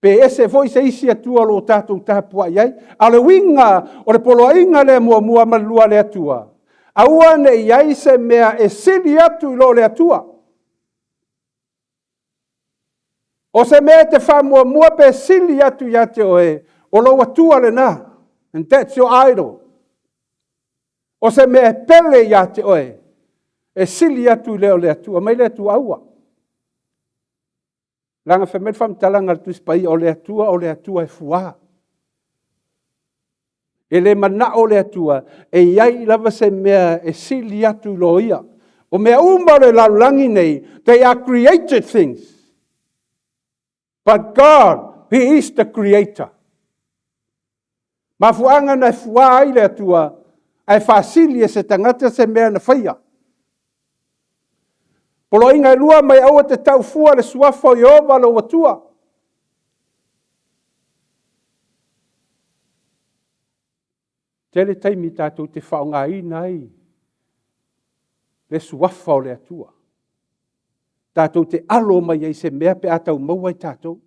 pe ese foi se isi Atua o lo o tatou tapuai ai. A o le uiga o le poloaiga lea muamua ma le lua a le Atua, aua ne i ai se mea e sili atu i lo le Atua. O se mea e te faamuamua pe sili atu ia te oe, o lou Atua lena. And that's your idol. O se mea e pele ia te oe, e sili atu i le o le Atua. Mai le Atua aua. Leaga fai mai le faamatalaga a le Tusi Paia, o le Atua, o le Atua e fuā. E le manao le Atua e i ai lava se mea e sili atu i lo ia. O mea uma o le lalolagi nei, they are created things. But God, He is the creator. Mafuaaga na e fuā ai le Atua, ae faasili e se tagata se mea na faia. Poloaiga e lua mai aua te tau fua le suafa o Ieova lou Atua. Tele taimi tatou te faaaogaina ai le suafa o le Atua. Tatou te alo mai ai se mea pe a tau maua i tatou.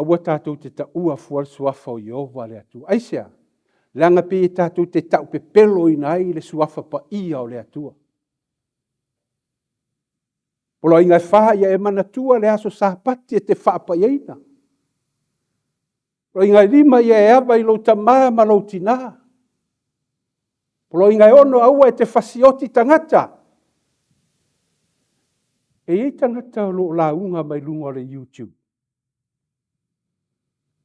Aua tatou te taua fua le suafa o Ieova le Atua. Aisea? Leaga pei e tatou te taupepeloina ai le suafa paia o le Atua. Poloaiga e fa ia e manatua le aso Sapati e te faapaiaina. Poloaiga e lima ia e ava i lou tamā ma lou tinā. Poloaiga e ono aua e te fasioti tagata. E i ai tagata o lo o lauga mai luga o le YouTube.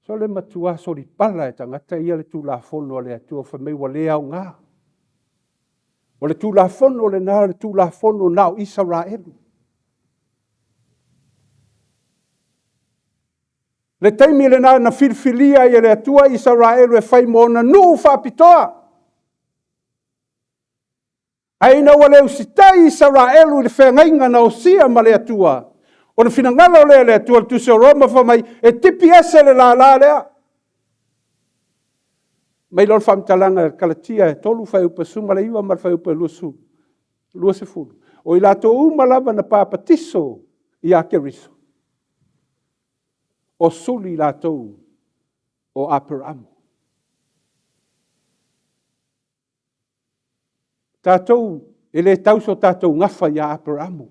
So le matua solipala e tagata ia le Tulafono a le Atua fai mai ua le aoga. O le Tulafono lena o le Tulafono na o Isaraelu. Le taimi lena na filifilia ai e le Atua Isaraelu e fai mo ona nuu faapitoa. Ae ina ua le usitai Isaraelu i le feagaiga na osia ma le Atua, ona finagalo lea o le Atua, le Tusi o Roma fai mai, e tipi ese le lala lea. Mai loa le faamatalaga e Kalatia e 3 fuaiupu 19 ma le fuaiupu 20. 20. O i latou uma lava na papatiso ia Keriso, o suli latou o Aperamo. Tatou, e le tau so tatou gafa ia Aperamo.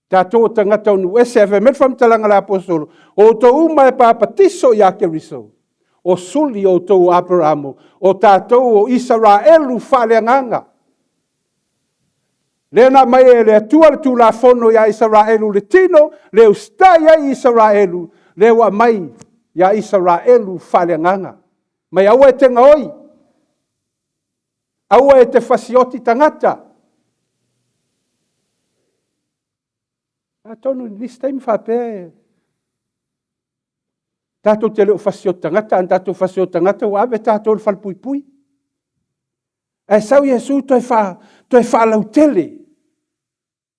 Tatou o tagata o nuu ese, ae fai mai le faamatalaga a le Aposetolo, o outou uma e papatiso ia Keriso, o suli outou o Aperamo, o tatou o Isaraelu faaleagaga. Lea na aumai e le Atua le Tulafono ia Isaraelu i le tino, lea e usitai ai Isaraelu, lea ua aumai ia Isaraelu faaleagaga. Mai aua e te gaoi, aua e te fasioti tagata. Atonu i nisi taimi faapea tatou te le o fasioti tagata, a na tatou fasioti tagata ua ave tatou i le falepuipui. Ae sau Iesu toe, fa, toe faalautele,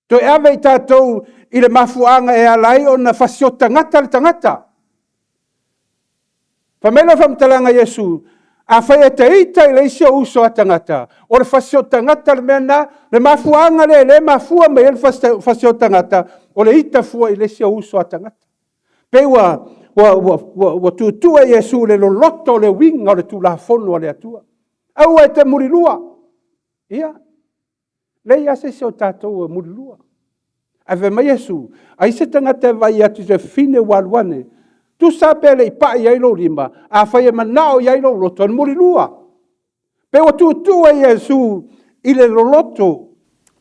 toe ave i tatou i le mafuaaga e ala ai ona fasioti tagata le tagata. Fai mai lau faamatalaga Iesu, afai e te ita i le isi ou uso a tagata, o le fasioti tagata le mea lena, le mafuaaga lea e le mafua mai ai le fasioti tagata, o le ita fua i le isi ou uso a tagata. Pei ua, ua, ua, ua, ua tuutuu e Iesu le loloto o le uiga o le Tulafono a le Atua. Aua e te mulilua. Ia, leai lava se isi o tatou e mulilua. Ae fai mai Iesu, ai se tagata e vaai atu i se fafine ua alu ane, tusa pe le i pai ai lou lima, afai e manao i ai lou loto, e mulilua. Pe ua tuutuu e Iesu i le loloto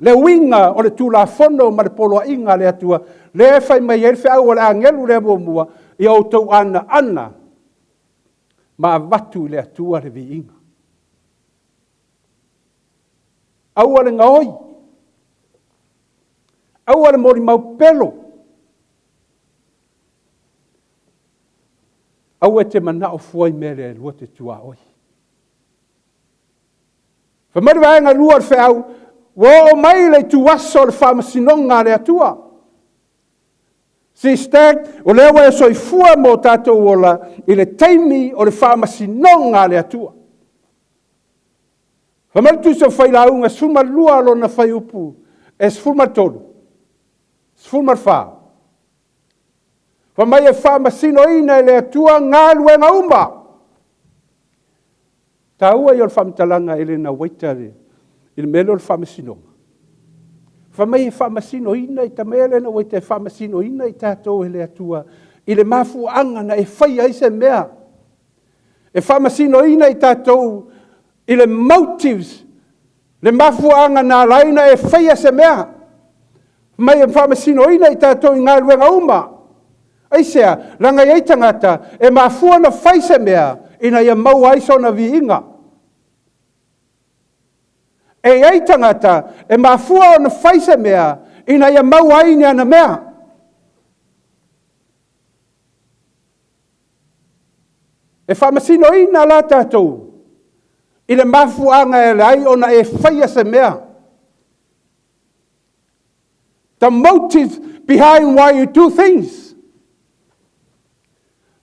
le uiga o le Tulafono ma le poloaiga a le Atua, lea e fai mai ai le feau a le agelu lea muamua, ia outou anaana ma avatu i le Atua le viiga. Aua le gaoi, aua le molimau pelo, aua e te manao fua i mea le lua te tuaoi. Fai mai le vaega lua o le feau, ua oo mai le ituaso o le faamasinoga a le Atua. Sister, o lea ua e soifua ma o tatou ola i le taimi o le faamasinoga a le Atua. Fai mai le tusi o Failauga 12 lona fuaiupu e 13, 14. Fai mai e faamasinoina e le Atua galuega uma. Taua ia o le faamatalaga Elena Waita i le mea lea o le faamasinoga. Fai mai e faamasinoina i ta mea Elena Waita e faamasinoina i tatou e le Atua i le mafuaaga na e faia ai se mea. E faamasinoina i tatou i le motives, le mafuaaga na ala ai ona e faia se mea. Mai e faamasinoina i tatou i galuega uma. Aisea? Leaga e i ai tagata e mafua ona fai se mea ina ia maua ai sona viiga. E i ai tagata e mafua ona fai se mea ina ia maua ai ni ana mea. E faamasinoina la tatou i le mafuaaga e ala ai ona e faia se mea. The motive behind why you do things.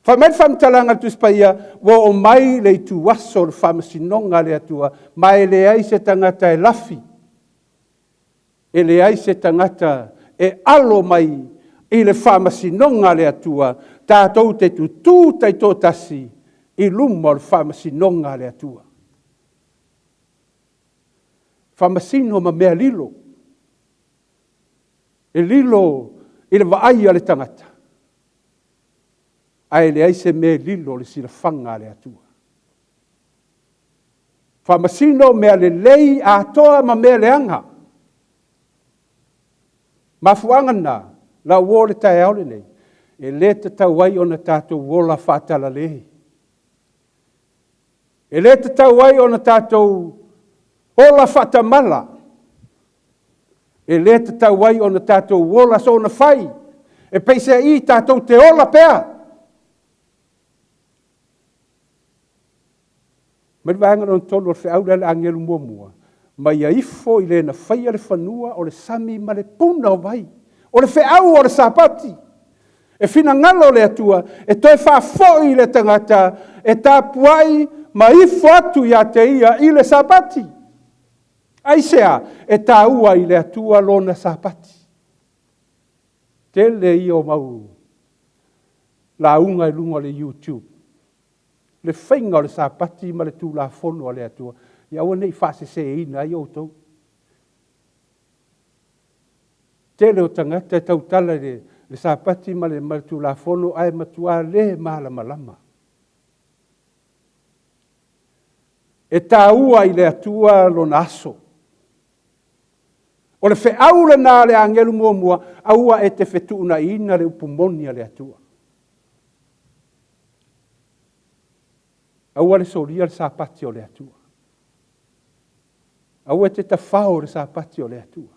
Fai mai le faamatalaga a le Tusi Paia, ua oo mai le ituaso o le faamasinoga a le Atua, ma e leai se tagata e lafi, e leai se tagata e alo mai i le faamasinoga a le Atua, tatou te tutū taitoatasi i luma o le faamasinoga a le Atua. Faamasino ma mea lilo. E lilo i le vaai a le tagata, ae leai se mea e lilo i le silafaga a le Atua. Faamasino mea lelei atoa ma mea leaga. Mafuaaga lena, lau uo le taeao lenei, e le tatau ai ona tatou ola faatalale. E le tatau ai ona tatou ola faatamala. E le tatau ai ona tatou ola soona fai, e peiseai tatou te ola pea. Mai le vaega lona tolu o le feau lea a le agelu muamua, ma ia ifo i le na faia le fanua o le sami ma le puna o vai. O le feau o le Sapati. E finagalo le Atua e toe faafoi le tagata e tapuai ma ifo atu ia te ia i le Sapati. Aisea? E taua i le Atua lona Sapati. Tele ia o mau lauga i luga o le YouTube, le faiga o le Sapati ma le Tulafono a le Atua, ia aua ne i faaseseina ai outou. Tele o tagata e tautala i le Sapati ma le Tulafono ae matua le malamalama. E taua i le Atua lona aso. O le feau lena a le agelu muamua, aua e te fetuunaiina le upu moni a le Atua. Aua le solia le Sapati o le Atua. Aua e te tafao i le Sapati o le Atua.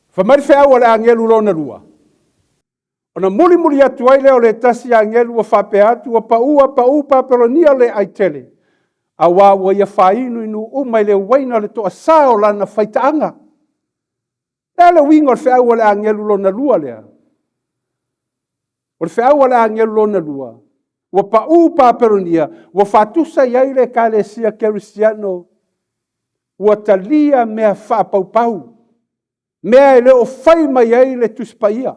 Fai mai le feau a le agelu lona lua, ona mulimuli atu ai lea o le tasi agelu ua faapea atu, ua paua pau Papelonia le ai tele, auā ua ia fāinuinu uma i le uaina o le toasā o lana faitaaga. O le a le uiga o le feau a le agelu lona lua lea? O le feau a le agelu lona lua, ua pau Papelonia, ua faatusa i ai le Ekalesia Kerisiano, ua talia mea faapaupau, mea e le o fai mai ai le Tusi Paia.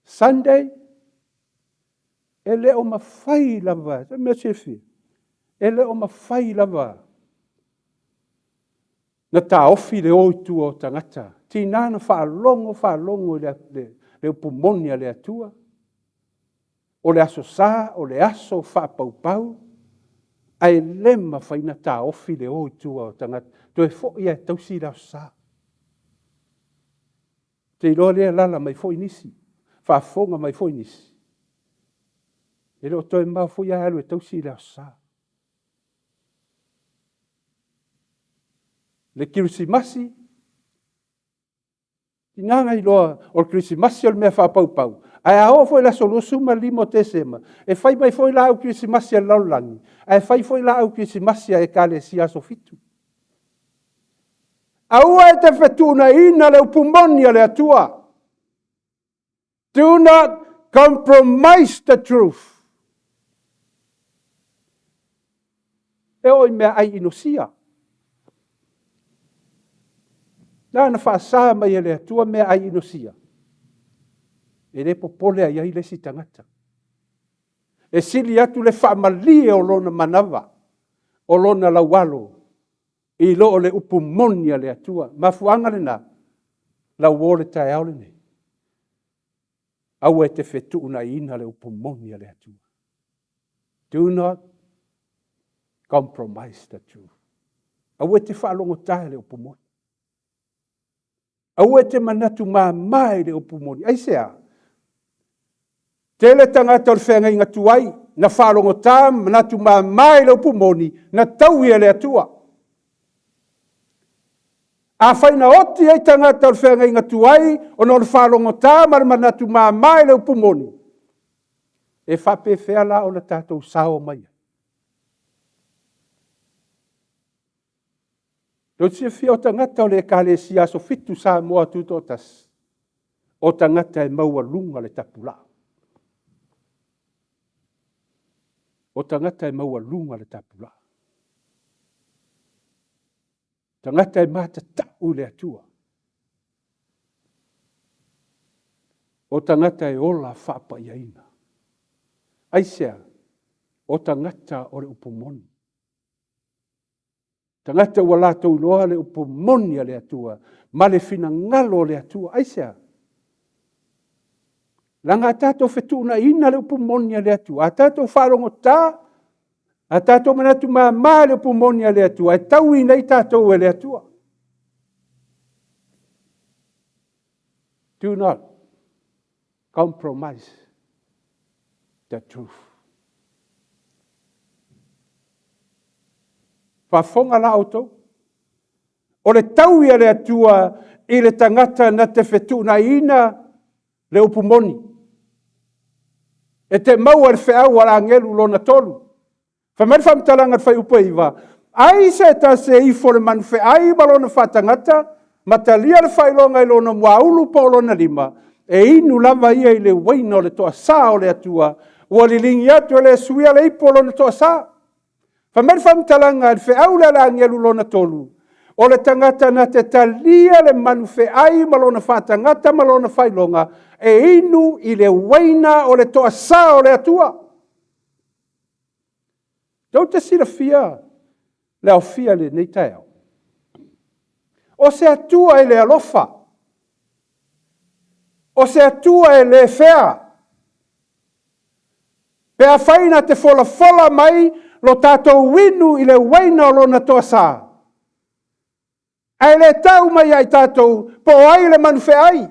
Sunday, e le o mafai lava, se mea silafia, e le o mafai lava na taofi le o i tua o tagata. Tiga na faalogo faalogo i le upu moni a le Atua, o le Aso Sa, o le aso faapaupau, ae le mafai na taofi le o i tua o tagata. Toe foi lava e tausi le Aso Sa. Ou te iloa lea e alaala mai foi nisi, faafofoga mai foi nisi. E le o toe mamao foi ae alu e tausi le Aso Sa. Le Kerisimasi, tiga na iloa o le Kerisimasi o le mea faapaupau, ae a oo foi i le aso 25 o Tesema, e fai mai foi laau Kerisimasi a le lalolagi, ae fai foi laau Kerisimasi a Ekalesia aso Fitu. Aua e te fetuunaiina le upu moni a le Atua. Do not compromise the truth. E oo i meaai inosia. Na na faasa mai e le Atua meaai inosia. E le popole ai ai le isi tagata. E sili atu le faamalie o lona manava, o lona laualo, i lo o le upu moni a le Atua. Mafuaaga lena, lau uo le taeao lenei, aua e te fetuunaiina le upu moni a le Atua. Do not compromise the truth. Aua e te faalogotā i le upu moni. Aua e te manatu māmā i le upu moni. Aisea? Tele tagata o le feagaiga tuai, na faalogotā ma manatu mama i le upu moni, na taui e le Atua. Afai na oti ai tagata o le feagaiga tuai ona o le faalogotā ma le manatu mama i le upu moni, e faapefea la ona tatou sao mai ai? Tou te silafia o tagata o le Ekalesia Aso Fitu Samoa Tutoatasi, o tagata e maualuga le tapulaa. O tagata e maualuga le tapulaa. Tagata e matatau i le Atua. O tagata e ola faapaiaina. Aisea? O tagata o le upu moni. Tagata ua latou iloa le upu moni a le Atua ma le finagalo o le Atua. Aisea? Leaga a tatou fetuunaiina le upu moni a le Atua, a tatou faalogotā, a tatou manatu mama i le upu moni a le Atua, e tauina ai tatou e le Atua. Do not compromise the truth. Faafofoga la outou, o le taui a le Atua i le tagata na te fetuunaiina le upu moni. E te maua i le feau a le agelu lona tolu. Fai mai le faamatalaga i le fuaiupu e 9, Ai se tasi e ifo le manufeai ma lona faatagata, ma talia le faailoga i lona muaulu po o lona lima, e inu lava ia i le uaina o le toasā o le Atua, ua liligi atu e le suia le ipu o lona toasā. Fai mai le faamatalaga i le feau lea a le agelu lona tolu, o le tagata na te talia le manufeai ma lona faatagata ma lona faailoga, e inu i le uaina o le toasā o le Atua. Tou te silafia le aofia i lenei taeao. O se Atua e le alofa, o se Atua e le fea. Pe afai na te folafola mai lo tatou inu i le uaina o lona toasā, ae le tau mai ia i tatou po o ai le manufeai.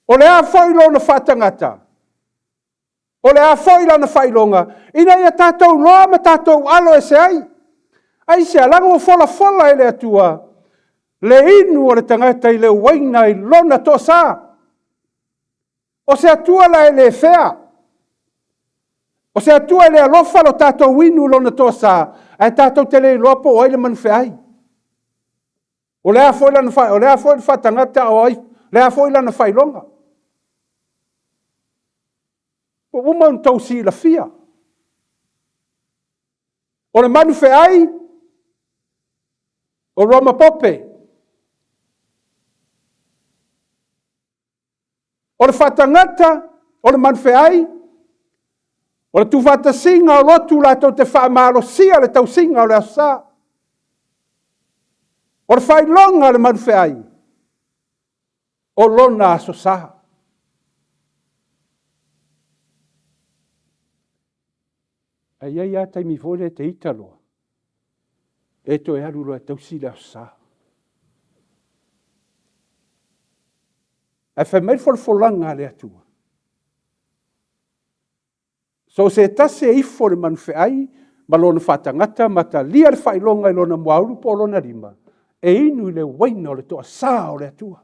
O le a foi lona faatagata? O le a foi lana faailoga? Ina ia tatou iloa ma tatou alo ese ai. Aisea? Leaga ua folafola e le Atua le inu o le tagata i le uaina i lona toasa. O se Atua la e le fea. O se Atua e le alofa lo tatou inu i lona toasa, ae tatou te le iloa po o ai le manufeai. O le a foi lana, o le a foi le faatagata o ai, le a foi lana faailoga. Ua uma ona outou silafia. O le manufeai, o Roma Pope. O le faatagata, o le manufeai, o le tuufaatasiga o lotu latou te faamalosia le tausiga o le Aso Sa. O le faailoga a le manufeai, o lona Aso Sa. Ae i ai lava taimi foi lea e te ita loa, e toe alu loa e tausi le Aso Sa. Ae fai mai le folafolaga a le Atua, so o se tasi e ifo le manufeai ma lona faatagata ma talia le faailoga i lona muaulu po o lona lima, e inu i le uaina o le toasā o le Atua.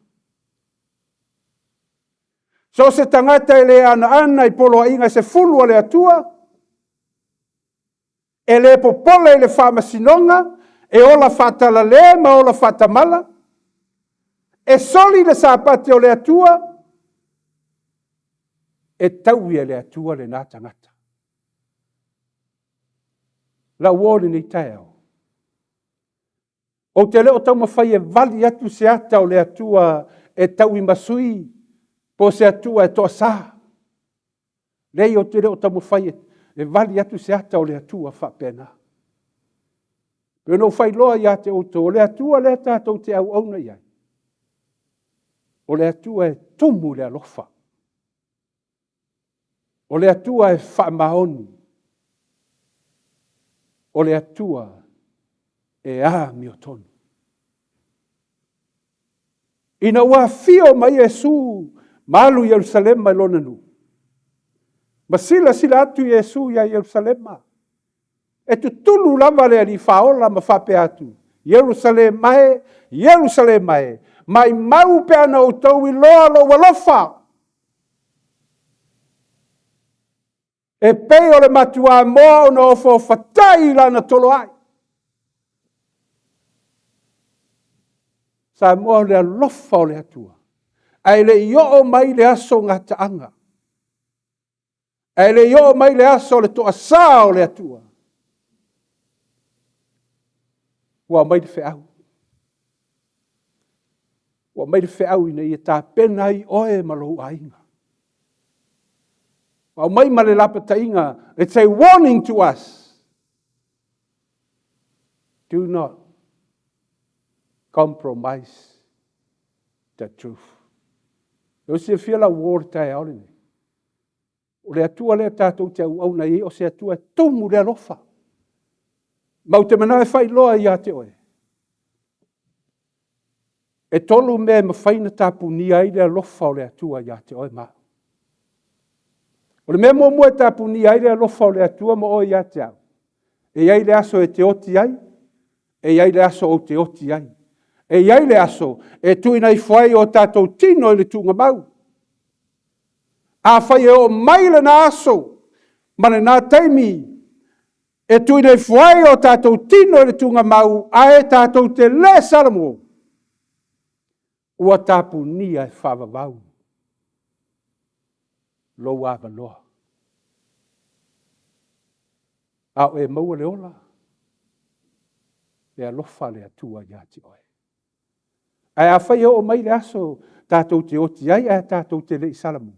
So o se tagata e le anaana i poloaiga e 10 a le Atua, e le popole i le faamasinoga, e ola faatalale ma ola faatamala, e soli le Sapati o le Atua, e taui e le Atua lena tagata. Lau uo i lenei taeao, ou te le o taumafai e vali atu se ata o le Atua e tauimasui po o se Atua e toasa. Leai, ou te le o taumafai e vali atu se ata o le Atua faapena. Pei ona ou faailoa ia te outou, o le Atua lea tatou te auauna i ai, o le Atua e tumu i le alofa. O le Atua e faamaoni. O le Atua e amiotonu. Ina ua afio mai Iesu Ma alu i Ierusalema i lona nuu. Ma silasila atu Iesu ia Ierusalema. E tutulu lava le Alii Faaola ma faapea atu, Ierusalema e, Ierusalema e, maimau pe ana outou iloa lou alofa. E pei o le matuamoa ona ofoofatai i lana toloai. Samoa o le alofa o le Atua, ae le i oo mai le aso gataaga, ae le i oo mai le aso o le toasā o le Atua, ua aumai le feau. Ua aumai le feau ina ia tapena ai oe ma lou aiga. Ua aumai ma le lapataiga, it's a warning to us. Do not compromise the truth. E silafia lau uo i le taeao lenei. O le Atua lea tatou te auauna i ai, o se Atua e tumu le alofa. Ma ou te manao e faailoa ia te oe. E tolu mea e mafai ona tapunia ai le alofa o le Atua ia te oe ma au. O le mea muamua e tapunia ai le alofa o le Atua ma oe ia te au, e i ai le aso e te oti ai, e i ai le aso ou te oti ai. E i ai le aso e tuuina ifo ai o tatou tino i le tuugamau. Afai e oo mai lena aso ma lena taimi e tuuina ifo ai o tatou tino i le tuugamau ae tatou te le salamo, ua tapunia e faavavau lou avanoa. A o e maua le ola, e alofa le Atua ia te oe. Ae afai e oo mai le aso tatou te oti ai ae tatou te le i salamu,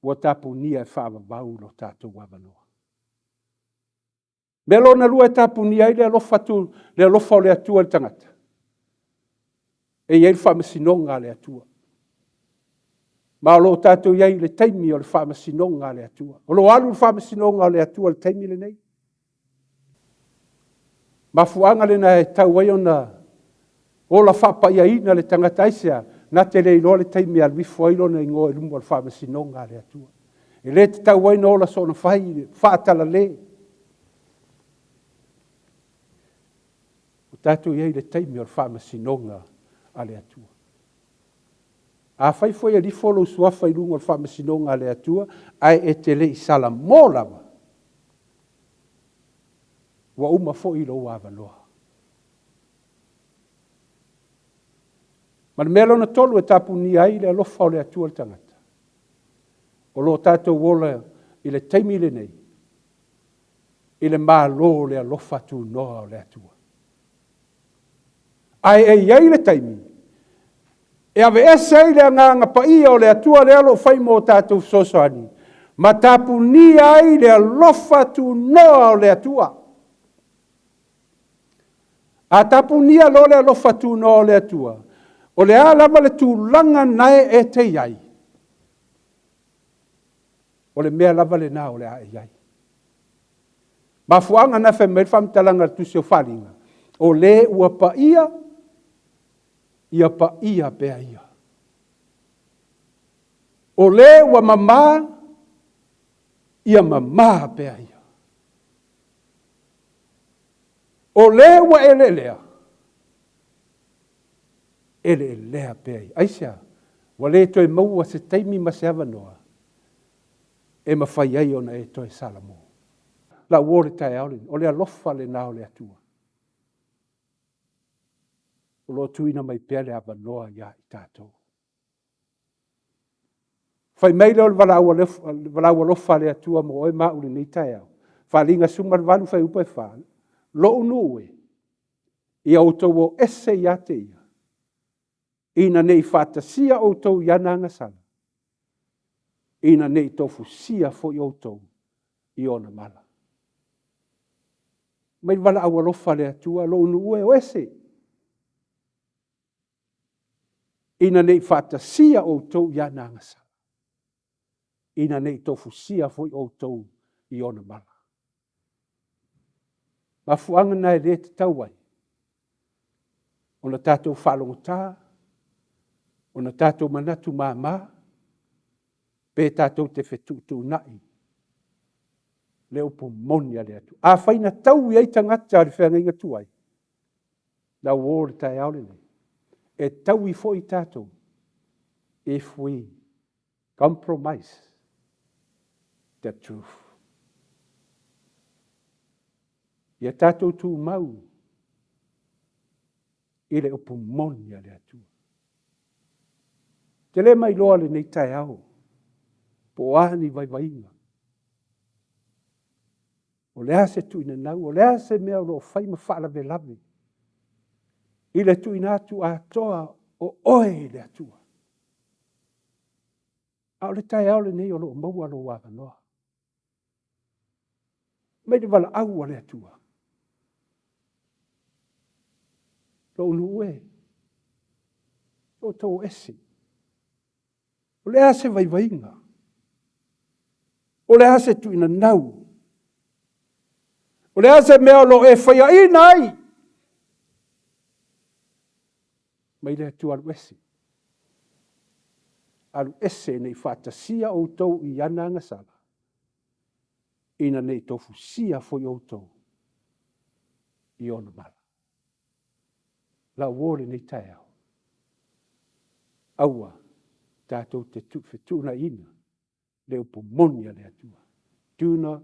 ua tapunia e faavavau lo tatou avanoa. Mea lona lua e tapunia ai le alofa, tu, le alofa o le Atua i le tagata, e i ai le faamasinoga a le Atua. Ma o lo o tatou i ai i le taimi o le faamasinoga a le Atua. O lo o alu le faamasinoga a le Atua i le taimi lenei. Mafuaaga lena e tau ai ona ola faapaiaina le tagata aisea na te le iloa le taimi e alu ifo ai lona igoa i luma o le faamasinoga a le Atua. E le tatau ai ona ola soona fai faatalale. Ua tatou i ai i le taimi o le faamasinoga a le Atua. Afai foi e lifo lou suafa i luga o le faamasinoga a le Atua, ae e te le i salamo lava, ua uma foi lou avanoa. Ma le mea lona tolu e tapunia ai le alofa o le Atua i le tagata, o lo o tatou ola i le taimi lenei, i le Malo o le alofa tunoa o le Atua. Ae e i ai le taimi e aveese ai le agaga paia o le Atua lea o lo o fai mo tatou fesoasoani, ma tapunia ai le alofa tunoa o le Atua. A tapunia loa le alofa tunoa o le Atua, o le a lava le tulaga nae e te i ai, o le mea lava lena o le a e i ai. Mafuaaga na fai mai le faamatalaga a le Tusi o Faaaliga, o le ua paia, ia paia pea ia. O le ua mamā, ia mamā pea ia. O le ua eleelea, eleelea pea ia. Aisea? Ua le toe maua se taimi ma se avanoa e mafai ai ona e toe salamo. Lau uo le taeao lenei, o le alofa lena o le Atua. O lo o tuuina mai pea le avanoa ia i tatou. Fai mai lea o le valaau alofa a le Atua mo oe ma au i lenei taeao. Faaaliga 18 fuaiupu e 4. Lou nuu e, ia outou o ese ia te ia, ina ne i faatasia outou i ana agasala, ina ne i tofusia foi outou i ona mala. Mai le valaau alofa a le Atua, lou nuu e o ese, ina ne i faatasia outou i ana agasala, ina ne i tofusia foi outou i ona mala. Mafuaaga na e le tatau ai ona tatou faalogotā, Ona tatou manatu māmā, pe tatou te fetuutuunai le upu moni a le Atua. Afai na taui ai tagata o le feagaiga tuai, na uō le taeao lenei, e taui foi tatou if we compromise the truth. Ia tatou tumau i le upu moni a le Atua. Te le mailoa lenei taeao po o a ni vaivaiga. O le a se tuuinanau, o le a se mea o lo o fai ma faalavelave i le tuuina atu atoa o oe i le Atua. A o le taeao lenei o lo o maua lou avanoa. Mai le valaau a le Atua. Lou nuu e, o outou ese. O le a se vaivaiga? O le a se tuuinanau? O le a se mea o lo o e faiaina ai? Mai le Atua alu ese. Alu ese ne i faatasia outou i ana agasala, ina ne i tofusia foi outou i ona mala. Lau uo lenei taeao, aua tatou te fetuunaiina le upu moni a le Atua. Do not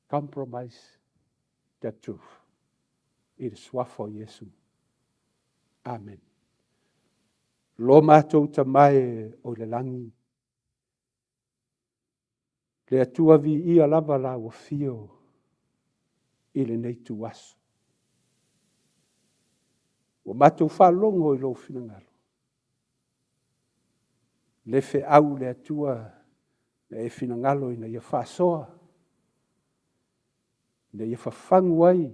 compromise the truth. I le suafa o Iesu. Amen. Lo matou Tama e o i le lagi, le Atua viia lava lau afio i lenei ituaso. Ua matou faalogo i lou finagalo. Le feau le Atua na e finagalo ina ia faasoa, ina ia fafagu ai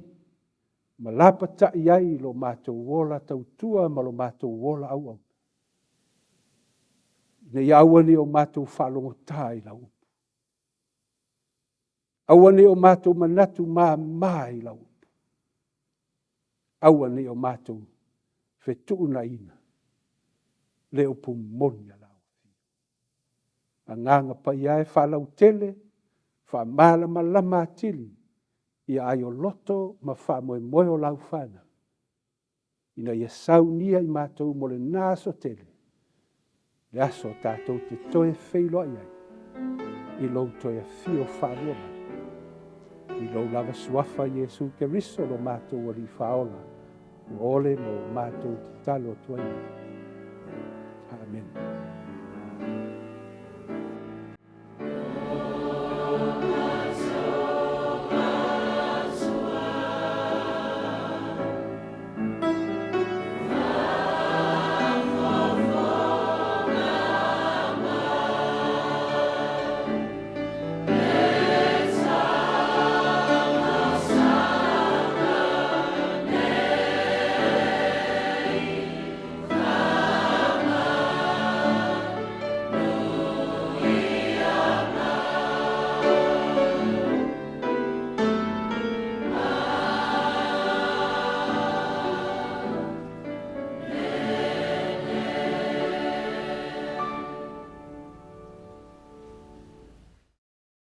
ma lapatai ai lo matou ola tautua ma lo matou ola auauna. Ina ia aua ne i o matou faalogotā i lau upu. Aua ne i o matou manatu māmā i lau upu. Aua ne i o matou fetuunaiina le upu moni a lau Afioga. Agaga Paia e faalautele, faamalamalama atili ia aioloto ma faamoemoe o lau fanau ina ia saunia i matou mo lena aso tele, le aso tatou te toe feiloai ai i lou toe afio faalua mai. I lou lava suafa Iesu Keriso lo matou Alii Faaola, ua ole ma ua matou tatalo atu ai nei. Amen.